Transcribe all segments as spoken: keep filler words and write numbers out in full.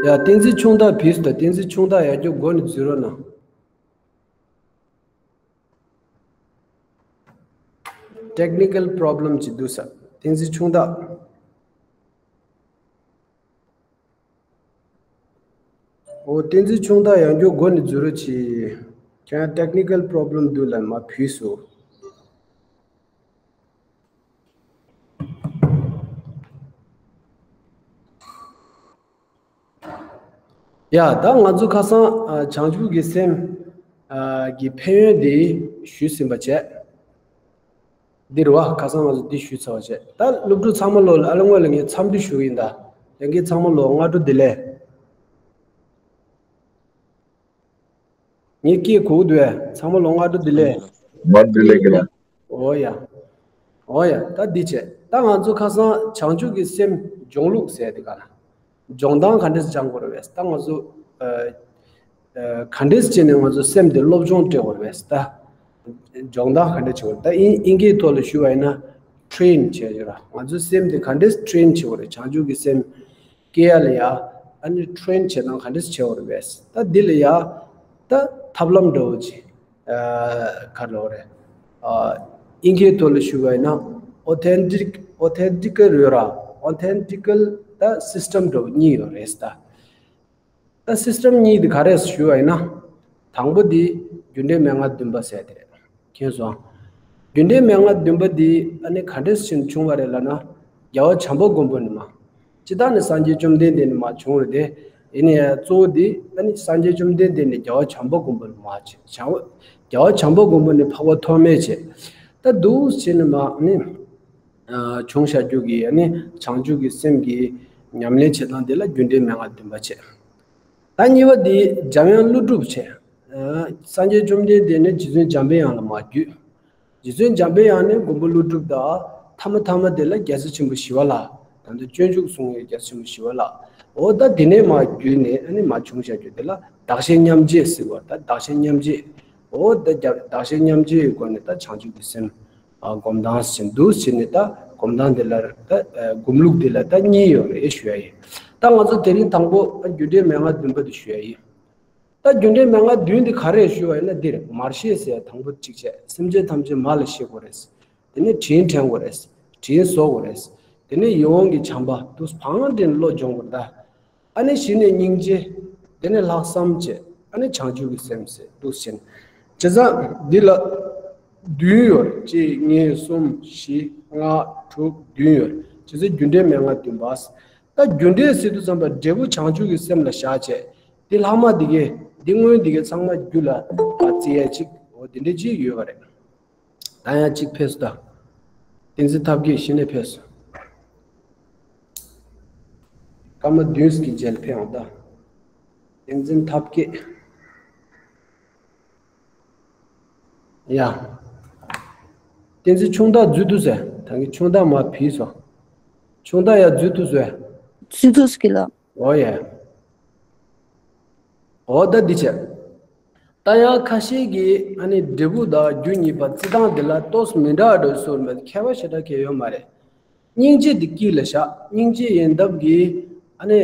ཡ། བསྟན་འཛིན་ཆུང་བདག་ཕེབས་སོང་། ད་བསྟན་འཛིན་ཆུང་བདག་ཡར་རྒྱུགས་སྒོ་ནས་འཛུལ་རོགས་གནང་། Technical problem ཅིག་འདུག་ས། བསྟན་འཛིན་ཆུང་བདག་འོ། བསྟན་འཛིན་ཆུང་བདག་ཡར་རྒྱུགས་སྒོ་ནས་འཛུལ་རོགས་གྱིས། ཁྱེད་རང་technical problem འདུག་ལབ་མར་ཕེབས་སོང་། ཡ། ད་ང་ཚོ་ཁ་སང་ཨ་བྱང་ཆུབ་ཀྱི་སེམས་ཨ་ཀྱི་ཕན་ཡོན་འདི་ཞུས་ཟིན་པ་བྱས། འདི་རེད་བ། ཁ་སང་ང་ཚོ་འདི་ཞུས་ཚར་བ་བྱས། ད་སློབ་ཕྲུག་ཚང་མ་ལོ་ལ་ཨ་ལ་སྔོན་ལ་ངས་འཚམས་འདྲི་ཞུ་གི་ཡིན། ད་ལྷན་རྒྱས་ཚང་མ་ལོ་སྔ་དྲོ་བདེ་ལེགས། ངའི་སྐད་གོ་གི་འདུག་གས། ཚང་མ་ལོ་སྔ་དྲོ་བདེ་ལེགས། སྔ་དྲོ་བདེ་ལེགས་ལགས། འོ་ཡ། འོ་ཡ། ད་འདི་བྱས། ད་ང་ཚོ་ཁ་སང་བྱང་ཆུབ་ཀྱི་སེམས་སྦྱོང་ལུགས་ཟེར་དེ་ག་ལ། སྦྱོང་སྟངས་ག་འདྲས་སྦྱང་དགོས་རེད་པས། ད་ང་ཚོ་ཨ་ཨ་ག་འདྲས་བྱས་ནས་ང་ཚོ་སེམས་དེ་སློབ་སྦྱོང་སྤྲད་དགོས་རེད་པས། ད་སྦྱོང་སྟངས་ག་འདྲས་བྱེད་དགོས་རེད། ད་ཨིན་ཨིན་སྐད་ཐོག་ལ་ཞུ་བ་ཡིན་ན་train བྱས་ཡོད་ར། ང་ཚོའི་སེམས་དེ་ག་འདྲས་train བྱེད་དགོས་རེད། བྱང་ཆུབ་ཀྱི་སེམས་སྐྱེ་ཡ་ལ་ཡ། ཨ་ནི་train བྱེད་སྟངས་ག་འདྲས་བྱེད་དགོས་རེད་པས། ད་འདི་ལ་ཡ་ད་ཐབས་ལམ་འདྲ་བོ་ཅིག་ཨ་ག་རེ་ལབ་དགོས་རེད། ཨ་ཨིན་སྐད་ཐོག་ལ་ཞུ་བ་ཡིན་ན་authentic authentical ཡོད་ར། Authentical ད་system འདྲ་བོ་གཉིས་ཡོད་རེད་ད། ད་system གཉིས་དེ་ག་རེ་ཞུ་བ་ཡིན་ན། དང་པོ་དེ་རྒྱུ་འབྲས་མན་ངག་བདུན་པ་ཟེར་དེ་རེད། མཁྱེན་སོང་། རྒྱུ་འབྲས་མན་ངག་བདུན་པ་དེ་ཨ་ནི་ག་འདྲས་ཕྱིན་བྱུང་བ་རེད་ལབ་ན། རྒྱལ་བ་བྱམས་པ་མགོན་པོ་ནས་མར། སྤྱིར་བཏང་ནས་སངས་རྒྱས་བཅོམ་ལྡན་འདས་ནས་མར་བྱུང་རེད་དེ། ཡིན་ནའི་གཙོ་བོ་དེ་ཨ་ནི་སངས་རྒྱས་བཅོམ་ལྡན་འདས་ནས་རྒྱལ་བ་བྱམས་པ་མགོན་པོ་ནས་མར་བྱས། བྱམས་རྒྱལ་བ་བྱམས་པ་མགོན་པོ་ནས་འཕགས་པ་ཐོགས་མེད་བྱས། ད་འདུག་བྱས་ནས་མར་ཨ་ནི། ཨ་བྱུང་བཞག་རྒྱུ་གི་ཨ་ནི་བྱང་ཆུབ་ཀྱི་སེམས་ཀྱི་ཉམས་ལེན་བྱེད་སྟངས་དེ་ལ་རྒྱུ་འབྲས་མན་ངག་བདུན་པ་བྱས། ད་གཉིས་པ་དེ་འཇམ་དབྱངས་ཀླུ་སྒྲུབ་བྱས། ཨ་སངས་རྒྱས་བཅོམ་ལྡན་འདས་ནས་རྗེ་བཙུན་འཇམ་པའི་དབྱངས་ལ་མར་བརྒྱུད། རྗེ་བཙུན་འཇམ་པའི་དབྱངས་ནས་མགོན་པོ་ཀླུ་སྒྲུབ་དང་། ཐ་མ་ཐ་མ་དེ་ལ་རྒྱལ་སྲས་ཆེན་པོ་ཞི་བ་ལྷ། ད་ལྟ་སྤྱོད་འཇུག་གསུང་བའི་རྒྱལ་སྲས་ཆེན་པོ་ཞི་བ་ལྷ། འོ་ད་དེ་ནས་མར་བརྒྱུད་ནས་ཨ་ནི་མར་བྱུང་བཞག་རྒྱུ་དེ་ལ་བདག་གཞན་མཉམ་བརྗེ་ཟེར་བ། ད་བདག་གཞན་མཉམ་བརྗེ། འོ་ད་བདག་གཞན་མཉམ་བརྗེའི་སྒོ་ནས་ད་བྱང་ཆུབ་ཀྱི་སེམས། ཨ་སྒོམ་སྟངས་ཟེར་འདུག་ཟེར་ནས་ད་སྒོམ་སྟངས་དེ་ལ་ད་ཨ་སྒོམ་ལུགས་དེ་ལ་ད་གཉིས་ཡོད་རེད་ཞུ་ཡ་ཡིན། ད་ང་ཚོ་དེ་རིང་དང་པོ་ཨ་རྒྱུ་འབྲས་མན་ངག་བདུན་པ་དེ་ཞུ་ཡ་ཡིན། ད་རྒྱུ་འབྲས་མན་ངག་བདུན་དེ་ག་རེ་ཞུ་བ་ཡིན་ན། འདིར་མར་ཤེས་ཟེར་དང་པོ་གཅིག་བྱས། སེམས་ཅན་ཐམས་ཅད་མར་ལ་ཤེས་དགོས་རེད། དེ་ནས་དྲིན་དྲན་དགོས་རེད། དྲིན་གཟོ་དགོས་རེད། དེ་ནས་ཡིད་འོང་གི་བྱམས་པ་དུ་བང་དྲིན་བློ་སྦྱོང་དགོས་རེད་ད། ཨ་ནི་གཞི་ནས་སྙིང་རྗེ། དེ་ནས་ལྷག་བསམ་བྱས། ཨ་ནི་བྱང་ཆུབ་ཀྱི་སེམས་ཟེར་འདུག་ཟེར། བྱས་ཙང་འདི་ལ་བདུན་ཡོད་རེད། གཅིག་གཉིས་གསུམ་བཞི་ལྔ་དྲུག་བདུན་ཡོད་རེད། བྱས་ཙང་རྒྱུ་འབྲས་མན་ངག་བདུན་པ། ད་རྒྱུ་འབྲས་ཟེར་དུས་ཙམ་པ་འབྲས་བུ་བྱང་ཆུབ་ཀྱི་སེམས་ལ་བཞག་བྱས། འདི་ལྷག་མ་འདི་གས་འདི་སྔོན་འདི་གས་ཚང་མ་རྒྱུ་ལ་བརྩི་ཡས་ཅིག་འོ་དེ་འདྲས་ཅིག་ཡོད་པ་རེད། ད་ཡང་གཅིག་ཕེབས་སོང་ད། བསྟན་འཛིན་ཐབས་མཁས་གཞི་ནས་ཕེབས་སོང་། སྐར་མ་བདུན་གྱི་རྗེས་ལ་ཕེབས་འོང་ད། བསྟན་འཛིན་ཐབས་མཁས། ཡ། བསྟན་འཛིན་ཆུང་བདག་འཛུལ་འདུག་ཟེར། ད་གིན་ཆུང་བདག་མར་ཕེབས་སོང་། ཆུང་བདག་ཡར་འཛུལ་འདུག་ཟེར། འཛུལ་འདུག་ཟེར་གི་ལགས། འོ་ཡ། འོ་ད་འདི་བྱས། ད་ཡང་ཁ་ཤས་ཀྱིས་ཨ་ནི་འབྲས་བུ་དང་རྒྱུ་གཉིས་པ་བརྩི་སྟངས་འདི་ལ་ཏོག་ཙམ་མི་འདྲ་བ་འདྲ་བཟོ་མེད། ཁྱད་པར་ཞེ་དྲག་གང་ཡང་ཡོད་མ་རེད། སྙིང་རྗེ་འདི་དཀྱིལ་ལ་བཞག་སྙིང་རྗེ་ཡིན་སྟབས་ཀྱིས་ཨ་ནི་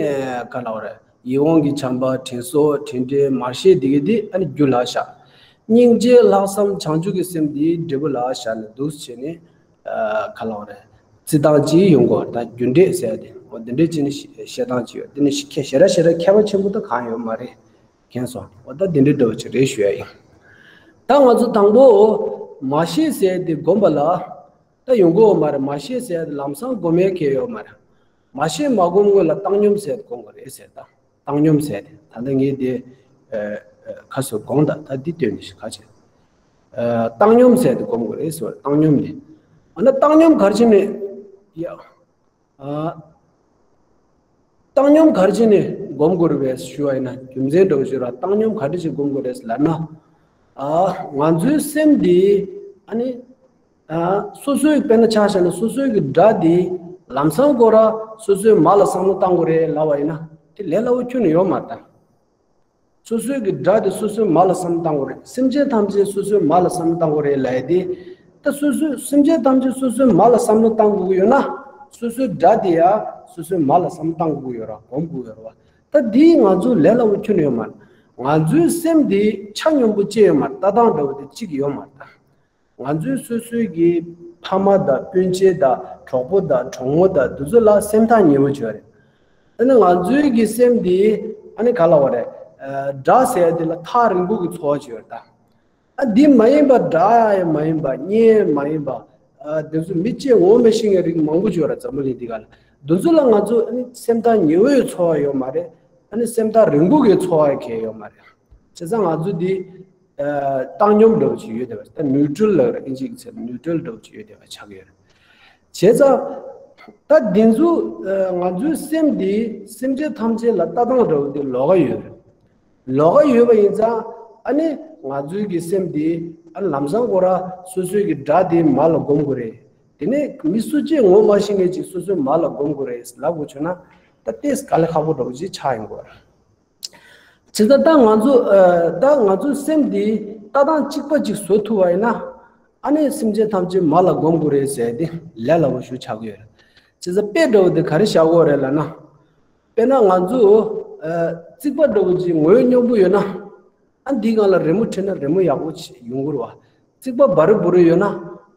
ག་ལབ་དགོས་རེད། ཡིད་འོང་གི་བྱམས་པ། དྲིན་གཟོ། དྲིན་དྲན། མར་ཤེས་འདི་གས་འདི་ཨ་ནི་རྒྱུ་ལ་བཞག་སྙིང་རྗེ་ལྷག་བསམ་བྱང་ཆུབ་ཀྱི་སེམས་འདི་འབྲས་བུ་ལ་བཞག་ནས་འདུག་བྱས་ནས། ཨ་ག་ལབ་དགོས་རེད། བརྩི་སྟངས་གཅིག་ཡོང་གི་ཡོད་རེད། ད་རྒྱུ་འབྲས་ཟེར་ཡ་དེ་འོ་འདི་འདྲས་བྱས་ནས་བཤད་སྟངས་གཅིག་ཡོད། དེ་ནི་ཁྱད་ཞེ་དྲག་ཞེ་དྲག་ཁྱད་པར་ཆེན་པོ་ད་གང་ཡོད་མ་རེད། མཁྱེན་སོང་། འོ་ད་འདི་འདྲའི་འདྲ་བོ་ཅིག་རེད་ཞུ་ཡ་ཡིན། ད་ང་ཚོ་དང་པོ་མར་ཤེས་ཟེར་ཡ་དེ་སྒོམ་པ་ལ་ད་ཡོང་གི་ཡོད་མ་རེད། མར་ཤེས་ཟེར་ཡ་དེ་ལམ་སང་སྒོམ་ཡ་གང་ཡང་ཡོད་མ་རེད། མར་ཤེས་མ་སྒོམ་སྔོན་ལ་བཏང་སྙོམས་ཟེར་ཡ་དེ་སྒོམ་དགོས་རེད་ཟེར། ད་བཏང་སྙོམས་ཟེར་ཡ་དེ་ད་ལྟ་ངས་དེ་ཨ་ཨ་ཁ་སོ་དགོངས་དག་ད་འདི་སྟོན་ནས་ཤིག་ཁ་ཆེ། ཨ་བཏང་སྙོམས་ཟེར་ཡ་དེ་སྒོམ་དགོས་རེད་ཟེར་བ། བཏང་སྙོམས་དེ་འོ་ན་བཏང་སྙོམས་ག་རེ་བྱས་ནས་ཡ། ཨ། བཏང་སྙོམས་ག་རེ་བྱས་ནས་སྒོམ་དགོས་རེད་པས་ཞུ་བ་ཡིན་ན། རྒྱུ་མཚན་འདྲ་བོ་ཞུ་ར། བཏང་སྙོམས་ག་འདྲ་ཞིག་སྒོམ་དགོས་རེད་ལབ་ན། ཨ་ང་ཚོའི་སེམས་འདི་ཨ་ནི་ཨ་སོ་སོའི་དཔེར་ན་ཆ་བཞག་ན་སོ་སོའི་གི་དགྲ་འདི་ལམ་སང་ཁོ་ར་སོ་སོའི་མ་ལ་བསམ་བློ་བཏང་དགོས་རེད་ལབ་པ་ཡིན་ན་དེ་ལས་སླ་བོ་ཁྱོན་ནས་ཡོད་མ་རེད་ད། སོ་སོའི་གི་དགྲ་དེ་སོ་སོའི་མ་ལ་བསམ་བློ་བཏང་དགོས་རེད། སེམས་ཅན་ཐམས་ཅད་སོ་སོའི་མ་ལ་བསམ་བློ་བཏང་དགོས་རེད་ལབ་ཡ་དེ། ད་སོ་སོའི་སེམས་ཅན་ཐམས་ཅད་སོ་སོའི་མ་ལ་བསམ་བློ་བཏང་དགོས་ཀྱི་ཡོད་ན། སོ་སོའི་དགྲ་དེ་ཡང་སོ་སོའི་མ་ལ་བསམ་བློ་བཏང་དགོས་ཀྱི་ཡོད་ར། སྒོམ་དགོས་ཀྱི་ཡོད་ར་བ། ད་འདིས་ང་ཚོ་ལས་སླ་བོ་ཁྱོན་ཡོད་མ་རེད། ང་ཚོའི་སེམས་འདི་ཆ་སྙོམས་པོ་ཅི་ཡོད་མ་རེད། ལྟ་སྟངས་འདྲ་བོ་དེ་གཅིག་ཡོད་མ་རེད་ད། ང་ཚོའི་སོ་སོའི་གི་ཕ་མ་དང་སྤུན་མཆེད་དང་གྲོགས་པོ་དང་གྲོགས་མོ་དང་འདི་ཚོ་ལ་སེམས་ཐག་ཉེ་བོ་བྱོས་རེད། ཨ་ནི་ང་ཚོའི་གི་སེམས་འདི་ཨ་ནི་ག་ལ་བ་རེད། དགྲ་ཟེར་ཡ་འདི་ལ་ཐག་རིང་པོ་གི་ཚོར་བ་བྱོས་རེད་ད། ཨ་འདི་མ་ཡིན་པ་དགྲ་ཡང་མ་ཡིན་པ་གཉེན་མ་ཡིན་པ། ཨ་འདི་ཚོ་མི་གཅིག་ངོ་མི་ཤེས་མཁན་རིགས་མང་པོ་བྱོས་ར་འཛམ་བུ་གླིང་འདི་ག་ལ། འདི་ཚོ་ལ་ང་ཚོ་ཨ་ནི་སེམས་ཐག་ཉེ་བོའི་ཚོར་བ་ཡོད་མ་རེད། ཨ་ནི་སེམས་ཐག་རིང་པོ་གི་ཚོར་བ་གང་ཡང་ཡོད་མ་རེད། བྱས་ཙང་ང་ཚོ་འདི་ཨ་བཏང་སྙོམས་འདྲ་བོ་ཅིག་ཡོད་བསྡད་པ། ད་ནིའུ་ཊྲལ་ལབ་ར། ཨིན་ཇི་གི་ཚིག་ནིའུ་ཊྲལ་འདྲ་བོ་ཅིག་ཡོད་བསྡད་པ་ཆགས་ཀྱི་ཡོད་རེད། བྱས་ཙང་ད་འདི་ཚོ་ཨ་ང་ཚོའི་སེམས་འདི་སེམས་ཅན་ཐམས་ཅད་ལ་ལྟ་སྟངས་འདྲ་བོ་འདི་ལོགས་ཀ་ཡོད་རེད། ལོགས་ཀ་ཡོད་པ་ཡིན་ཙང་ཨ་ནི་ང་ཚོའི་གི་སེམས་འདི་ཨ་ནི་ལམ་སང་ཁོ་ར་སོ་སོའི་གི་དགྲ་དེ་མ་ལ་སྒོམ་དགོས་རེད། དེ་ནས་མི་སུ་གཅིག་ངོ་མ་ཤེས་མཁན་ཅིག་སོ་སོའི་མ་ལ་སྒོམ་དགོས་རེད་ལབ་དགོས་བྱུང་ན་ད་ཏོག་ཙམ་དཀའ་ལས་ཁག་པོ་འདྲ་བོ་ཅིག་ཆགས་ཡོང་གི་ཡོད་རེད། བྱས་ཙང་ད་ང་ཚོ་ཨ་ད་ང་ཚོའི་སེམས་འདི་ལྟ་སྟངས་གཅིག་པ་ཅིག་བཟོ་ཐུབ་པ་ཡིན་ན་ཨ་ནི་སེམས་ཅན་ཐམས་ཅད་མ་ལ་སྒོམ་དགོས་རེད་ཟེར་དེ་ལས་སླ་བོ་ཞིག་ཆགས་ཀྱི་ཡོད་རེད། བྱས་ཙང་དཔེ་འདྲ་བོ་དེ་ག་རེ་བཞག་དགོས་རེད་ལབ་ན། དཔེར་ན་ང་ཚོ་ཨ་རྩིག་པ་འདྲ་བོ་ཅིག་ངོས་སྙོམས་པོ་ཡོད་ན། ཨ་འདིའི་སྒང་ལ་རི་མོ་བྲིས་ན་རི་མོ་ཡག་པོ་ཅིག་ཡོང་གི་རེད་བ། རྩིག་པ་འབར་རི་འབུར་རི་ཡོད་ན།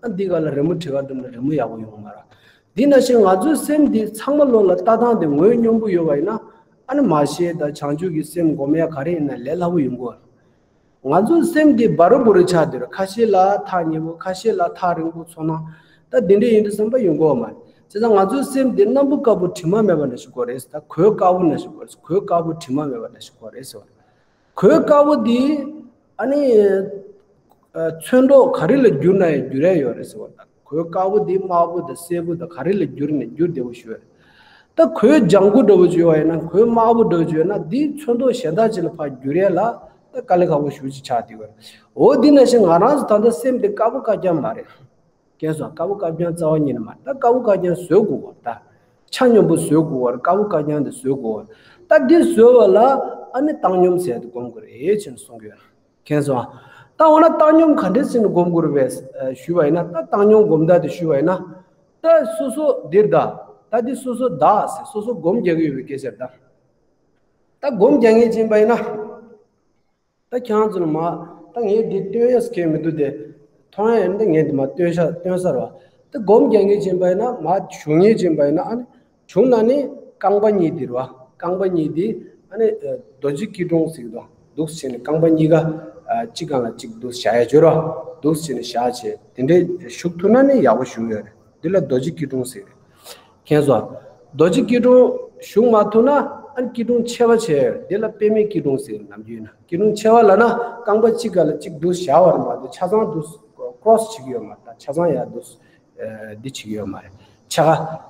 ཨ་འདིའི་སྒང་ལ་རི་མོ་བྲིས་ག་འགྲོ་ན་རི་མོ་ཡག་པོ་ཡོང་གི་མ་རེད། འདི་ནང་བཞིན་ང་ཚོའི་སེམས་འདི་ཚང་མ་ལོག་ལ་ལྟ་སྟངས་དེ་ངོས་སྙོམས་པོ་ཡོད་པ་ཡིན་ན། ཨ་ནི་མ་ཤེས་དང་བྱང་ཆུབ་ཀྱི་སེམས་སྒོམ་ཡ་ག་རེ་ཡིན་ན་ལས་སླ་བོ་ཡོང་གི་རེད། ང་ཚོའི་སེམས་འདི་འབར་རི་འབུར་རི་ཆགས་བསྡད་རེད། ཁ་ཤས་ལ་ཐག་ཉེ་པོ། ཁ་ཤས་ལ་ཐག་རིང་པོ། ཚོར་སྣང་ད་འདི་འདྲ་ཡིན་དུས་བསམ་པ་ཡོང་གི་ཡོད་མ་རེད། བྱས་ཙང་ང་ཚོའི་སེམས་འདི་སྣམ་བུ་དཀར་པོ་དྲི་མ་མེད་པ་འདྲ་ཞིག་དགོས་རེད་ཟེར། ད་གོས་དཀར་པོ་འདྲ་ཞིག་དགོས་རེད་ཟེར། གོས་དཀར་པོ་དྲི་མ་མེད་པ་འདྲ་ཞིག་དགོས་རེད་ཟེར་བ་རེད། གོས་དཀར་པོ་འདི་ཨ་ནི་ཨ་ཚོན་མདོག་ག་རེ་ལ་བསྒྱུར་ན་ཡང་བསྒྱུར་ཡ་ཡོད་རེད་ཟེར་བ་དང་། གོས་དཀར་པོ་འདི་དམར་པོ་དང་སེར་པོ་དང་ག་རེ་ལ་བསྒྱུར་ནས་བསྒྱུར་བདེ་པོ་ཞུ་ཡ་རེད། ད་གོས་ལྗང་གུ་འདྲ་བོ་བྱོས་པ་ཡིན་ན། གོས་དམར་པོ་འདྲ་བོ་བྱོས་ན་འདི་ཚོན་མདོག་གཞན་དག་ཅིག་ལ་ཕར་བསྒྱུར་ཡ་ལ་ད་དཀའ་ལས་ཁག་པོ་ཞེ་པོ་ཅིག་ཆགས་བསྡད་ཡོད་རེད། འོ་འདི་ནང་བཞིན་ང་རང་ཚོ་ད་ལྟ་སེམས་འདི་དཀར་པོ་དཀར་རྐྱང་མ་རེད། མཁྱེན་སོང་། དཀར་པོ་དཀར་རྐྱང་རྩ་བ་ཉིད་ནས་མ་རེད། ད་དཀར་པོ་དཀར་རྐྱང་བཟོ་དགོས་པ་རེད། ད་ཆ་སྙོམས་པོ་བཟོ་དགོས་པ་རེད། དཀར་པོ་དཀར་རྐྱང་དེ་བཟོ་དགོས་པ་རེད། ད་འདི་བཟོ་བ་ལ་ཨ་ནི་བཏང་སྙོམས་ཟེར་དེ་སྒོམ་དགོས་རེད་ཅེས་གསུང་གི་ཡོད། མཁྱེན་སོང་། ད་འོ་ན་བཏང་སྙོམས་ག་འདྲས་ཟེར་ནས་སྒོམ་དགོས་རེད་པས་ཞུས་པ་ཡིན་ན། ད་བཏང་སྙོམས་སྒོམ་སྟངས་དེ་ཞུས་པ་ཡིན་ན། ད་སོ་སོ་འདིར་གདའ། ད་འདི་སོ་སོ་གདའ་ཟེར། སོ་སོ་སྒོམ་རྒྱག་གི་ཡོད་པའི་སྐད་ཆ་རེད་ད། ད་སྒོམ་རྒྱག་མཁན་ཅིག་ཡིན་པ་ཡིན་ན། ད་ཁྱེད་རང་ཚོ་ལ་མ། ད་ངས་འདི་སྟོན་ཡས་མཁན་མི་འདུག་སྟེ། མཐོང་ཡས་ཡིན་ན་ངས་འདི་མ་སྟོན་ཤ་སྟོན་ས་རེད་བ། ད་སྒོམ་རྒྱག་མཁན་ཅིག་ཡིན་པ་ཡིན་ན། མ་བྱུང་མཁན་ཅིག་ཡིན་པ་ཡིན་ན། ཨ་ནི་བྱུང་ན་ནི་རྐང་པ་གཉིས་འདི་རེད་བ། རྐང་པ་གཉིས་འདི་ཨ་ནི་རྡོ་རྗེ་སྐྱིལ་ཀྲུང་ཟེར་གི་འདུག་འདུག་སེ་བྱས་ནས་རྐང་པ་གཉིས་ཀ་གཅིག་སྒང་ལ་གཅིག་འདུག་སེ་བཞག་ཡ་བྱོས་ར། འདུག་སེ་བྱས་ནས་བཞག་བྱས་དེ་འདྲས་བཞུགས་ཐུབ་ན་ནི་ཡག་པོ་བཞུགས་ཡོད་རེད། འདི་ལ་རྡོ་རྗེ་སྐྱིལ་ཀྲུང་ཟེར་རེད། མཁྱེན་སོང་། རྡོ་རྗེ་སྐྱིལ་ཀྲུང་བཞུགས་མ་ཐུབ་ན་ཨ་ནི་སྐྱིལ་ཀྲུང་ཆེ་བ་བྱས་ཡོད་རེད། འདི་ལ་པད་མའི་སྐྱིལ་ཀྲུང་ཟེར་རེད། ནམ་རྒྱུན་ཡིན་ན་སྐྱིལ་ཀྲུང་ཆེ་བ་ལབ་ན་རྐང་པ་གཅིག་སྒང་ལ་གཅིག་འདུག་སེ་བཞག་པ་རེད་མ་གཏོགས་ཆ་ཚང་འདུག་སེ་ཀྲོ་སི་བྱེད་ཀྱི་ཡོད་མ་རེད། ད་ཆ་ཚང་ཡར་འདུག་སེ་འདི་བྱེད་ཀྱི་ཡོད་མ་རེད། ཆ་ག་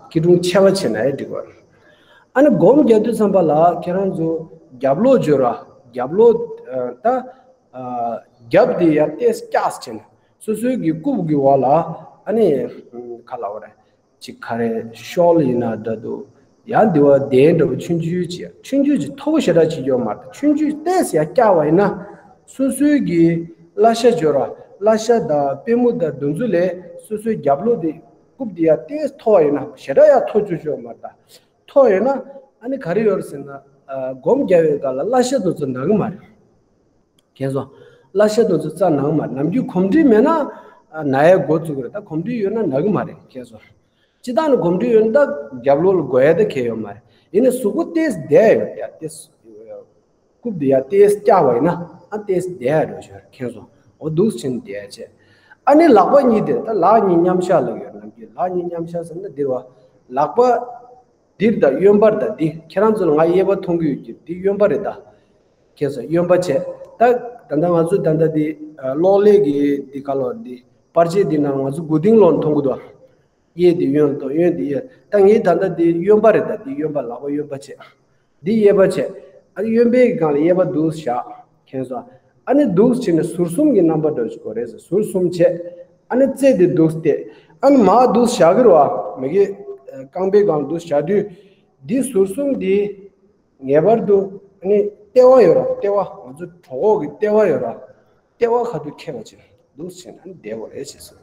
སྐྱིལ་ཀྲུང་ཆེ་བ་བྱས་ན་ཡང་འགྲིག་པ་རེད། ཨ་ནི་སྒོམ་རྒྱག་དུས་ཙམ་པ་ལ་ཁྱེད་རང་ཚོ་རྒྱབ་ལོགས་བྱོས་ར། རྒྱབ་ལོགས་ད་རྒྱབ་དེ་ཡར་ཏོག་ཙམ་བཀྱགས་བྱས་ནས་སོ་སོའི་གི་རྐུབ་གི་འོག་ལ་ཨ་ནི་ག་ལབ་དགོས་རེད། ཅིག་ག་རེ་ཤོལ་ཡིན་ན་འདྲ་འདུག་ཡང་འདི་བ་གདན་འདྲ་བོ་ཆུང་ཆུང་ཅིག་ཆུང་ཆུང་ཅིག་མཐོ་པོ་ཞེ་དྲག་ཅིག་ཡོད་མ་རེད། ཆུང་ཆུང་ཏོག་ཙམ་ཡར་བཀྱགས་པ་ཡིན་ན་སོ་སོའི་གི་བརླ་ཤ་བྱོས་ར། བརླ་ཤ་དང་པུས་མོ་དང་འདི་ཚོ་ལས་སོ་སོའི་རྒྱབ་ལོགས་དེ་རྐུབ་དེ་ཡར་ཏོག་ཙམ་མཐོ་བ་ཡིན་ན། ཞེ་དྲག་ཡར་མཐོ་བཅུག་ཆོག་མ་རེད། ད་མཐོ་ཡོད་ན་ཨ་ནི་ག་རེ་ཡོད་རེད་ཟེར་ན། སྒོམ་རྒྱག་པའི་སྐབས་ལ་བརླ་ཤ་དེ་ཚོ་ན་གི་མ་རེད། མཁྱེན་སོང་། བརླ་ཤ་དེ་ཚོ་རྩ་ན་གི་མ་རེད། ནམ་རྒྱུན་གོམས་འདྲིས་མེད་ན་ན་ཡ་འགོ་བཙུགས་གི་རེད། ད་གོམས་འདྲིས་ཡོད་ན་ན་གི་མ་རེད། མཁྱེན་སོང་། སྤྱིར་བཏང་ནས་གོམས་འདྲིས་ཡོད་ན་ད་རྒྱབ་ལོགས་ལ་འགོ་ཡ་ད་གལ་ཡོད་མ་རེད། ཡིན་ནའི་གཟུགས་པོ་ཏོག་ཙམ་བསྡད་ཡོད་ཡ་ཏོག་ཙམ། རྐུབ་དེ་ཡར་ཏོག་ཙམ་བཀྱགས་པ་ཡིན་ན་ཨ་ཏོག་ཙམ་བསྡད་ཡ་འགྲོ་ཆོག་རེད། མཁྱེན་སོང་། འོ་འདུག་སེ་བྱས་ནས་བསྡད་ཡ་བྱས། ཨ་ནི་ལག་པ་གཉིས་དེ་ད་ལག་གཉིས་མཉམ་བཞག་ལབ་ཡོད། ནམ་རྒྱུན་ལག་གཉིས་མཉམ་བཞག་ཟེར་ན་འདི་རེད་བ། ལག་པ་འདིར་ད་གཡོན་པར་ད་འདི་ཁྱེད་རང་ཚོ་ལ་ང་གཡས་པ་མཐོང་གི་ཡོད་ཀྱི། འདི་གཡོན་པ་རེད་ད། མཁྱེན་སོང་། གཡོན་པ་བྱས། ད་ད་ལྟ་ང་ཚོ་ད་ལྟ་འདི་གློག་ཀླད་ཀྱི་འདི་ག་ལོ་འདི་པར་ཆས་འདི་ནང་ང་ཚོ་མགོ་རྟིང་སློག་ནས་མཐོང་གི་འདུག་གཡས་འདི་གཡོན་དང་གཡོན་འདི་གཡས། ད་ངས་ད་ལྟ་འདི་གཡོན་པ་རེད་ད། འདི་གཡོན་པ། ལག་པ་གཡོན་པ་བྱས། འདི་གཡས་པ་བྱས། ཨ་ནི་གཡོན་པའི་སྒང་ལ་གཡས་པ་འདུག་སེ་བཞག་མཁྱེན་སོང་། ཨ་ནི་འདུག་སེ་བྱས་ནས་ཟུར་གསུམ་གྱི་རྣམ་པ་འདྲ་ཞིག་དགོས་རེད་ཟེར། ཟུར་གསུམ་བྱས། ཨ་ནི་རྩེ་འདི་འདུག་སེ་གཏད། ཨ་ནི་མར་འདུག་སེ་བཞག་གི་རེད་བ། མ་གི་རྐང་པའི་སྒང་ལ་འདུག་སེ་བཞག་དུས་འདི་ཟུར་གསུམ་འདི་ངེས་པར་དུ་ཨ་ནི་ལྟེ་བ་ཡོད་ར། ལྟེ་བ། ང་ཚོ་གྲོད་ཁོག་གི་ལྟེ་བ་ཡོད་ར། ལྟེ་བ་ཁ་ཐུག་ཁེལ་བ་བྱས་འདུག་སེ་བྱས་ནས་ཨ་ནི་བསྡད་དགོས་རེད་ཅེས་གསུངས།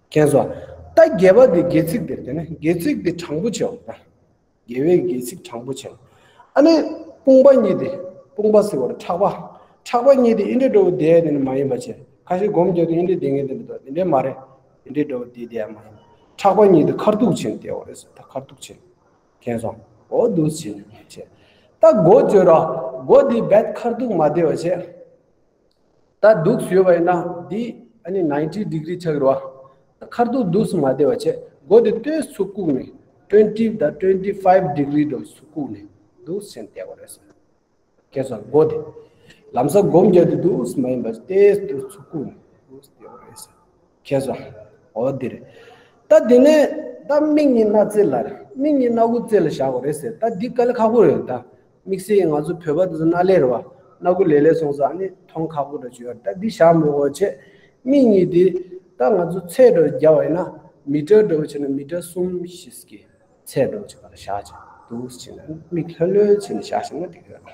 མཁྱེན་སོང་། ད་བརྒྱད་པ་འདི་སྒལ་ཚིགས་འདིར། དེ་ནས་སྒལ་ཚིགས་འདི་དྲང་པོ་བྱས་པ་དང་། དགེ་བའི་དགེ་ཚིག་དྲང་པོ་བྱས། ཨ་ནི། དཔུང་པ་གཉིས་དེ། དཔུང་པ་ཟེར་བ་ལ་ཕྲག་པ། ཕྲག་པ་གཉིས་དེ་འདི་འདྲ་འདྲ་བོ་བསྡད་དེ་ནི་མ་ཡིན་པ་བྱས། ཁ་ཤས་སྒོམ་རྒྱག་དུས་འདི་འདྲ་བསྡད་མཁན་དེ་འདྲ་འདུག་དེ་འདྲ་མ་རེད། འདི་འདྲ་འདྲ་བོ་བསྡད་དེ་ཡང་མ་ཡིན། ཕྲག་པ་གཉིས་དེ་ཁ་ཐུག་བྱས་ནས་བསྡད་པ་རེད་ཟེར། ད་ཁ་ཐུག་བྱས་ནས། མཁྱེན་སོང་། འོ་འདུག་སེ་བྱས་ནས་བྱས། ད་མགོ་བརྗོད་ར། མགོ་འདི་རྦད་ཁ་ཐུག་མ་བསྡད་པ་བྱས། ད་འདུག་སེ་ཡོད་པ་ཡིན་ན་འདི་ཨ་ནི་ninety degree ཆགས་ཀྱི་རེད་བ། ཁ་ཐུག་འདུག་སེ་མ་བསྡད་པ་བྱས། མགོ་དེ་ཏོག་ཙམ་ཚུར་བཀུག་ནས་twenty དང་twenty five degree འདྲ་བོ་ཚུར་བཀུག་ནས་འདུག་སེ་བསྡད་པ་རེད་ཟེར། མཁྱེན་སོང་། མགོ་དེ་ལམ་སང་སྒོམ་རྒྱག་དུས་འདུག་སེ་མ་ཡིན་པ་ཏོག་ཙམ་ཚུར་བཀུག་ནས་འདུག་སེ་བསྡད་པ་རེད་ཟེར། མཁྱེན་སོང་། འོ་འདི་རེད། ད་དེ་ནས་ད་མིག་གཉིས་སྣ་རྩེ་ལ་རེད། མིག་གཉིས་སྣ་ཁུག་རྩེ་ལ་བཞག་དགོས་རེད་ཟེར། ད་འདི་དཀའ་ལས་ཁག་པོ་རེད་ད། དམིགས་བསལ་ང་ཚོ་བོད་པ་དེ་ཚོ་སྣ་ལེ་རེད་བ། སྣ་ཁུག་ལེ་ལེ་སོང་ཙང་ཨ་ནི་མཐོང་ཁག་པོ་འདྲ་ཅིག་ཡོད་རེད། ད་འདི་བཞག་མི་དགོས་བྱས། མིག་གཉིས་དེ་ད་ང་ཚོ་ཚད་འདྲ་བོ་བརྒྱབ་པ་ཡིན་ན་མི་ཊར་འདྲ་བོ་བྱས་ན་མི་ཊར་གསུམ་བཞི་ཙམ་གྱི་ཚད་འདྲ་བོ་ཅིག་སྒང་ལ་བཞག་བྱས། འདུག་སེ་བྱས་ནས་མིག་ལྷོད་ལྷོད་བྱས་ནས་བཞག་བྱས་ན་འགྲིག་གི་རེད།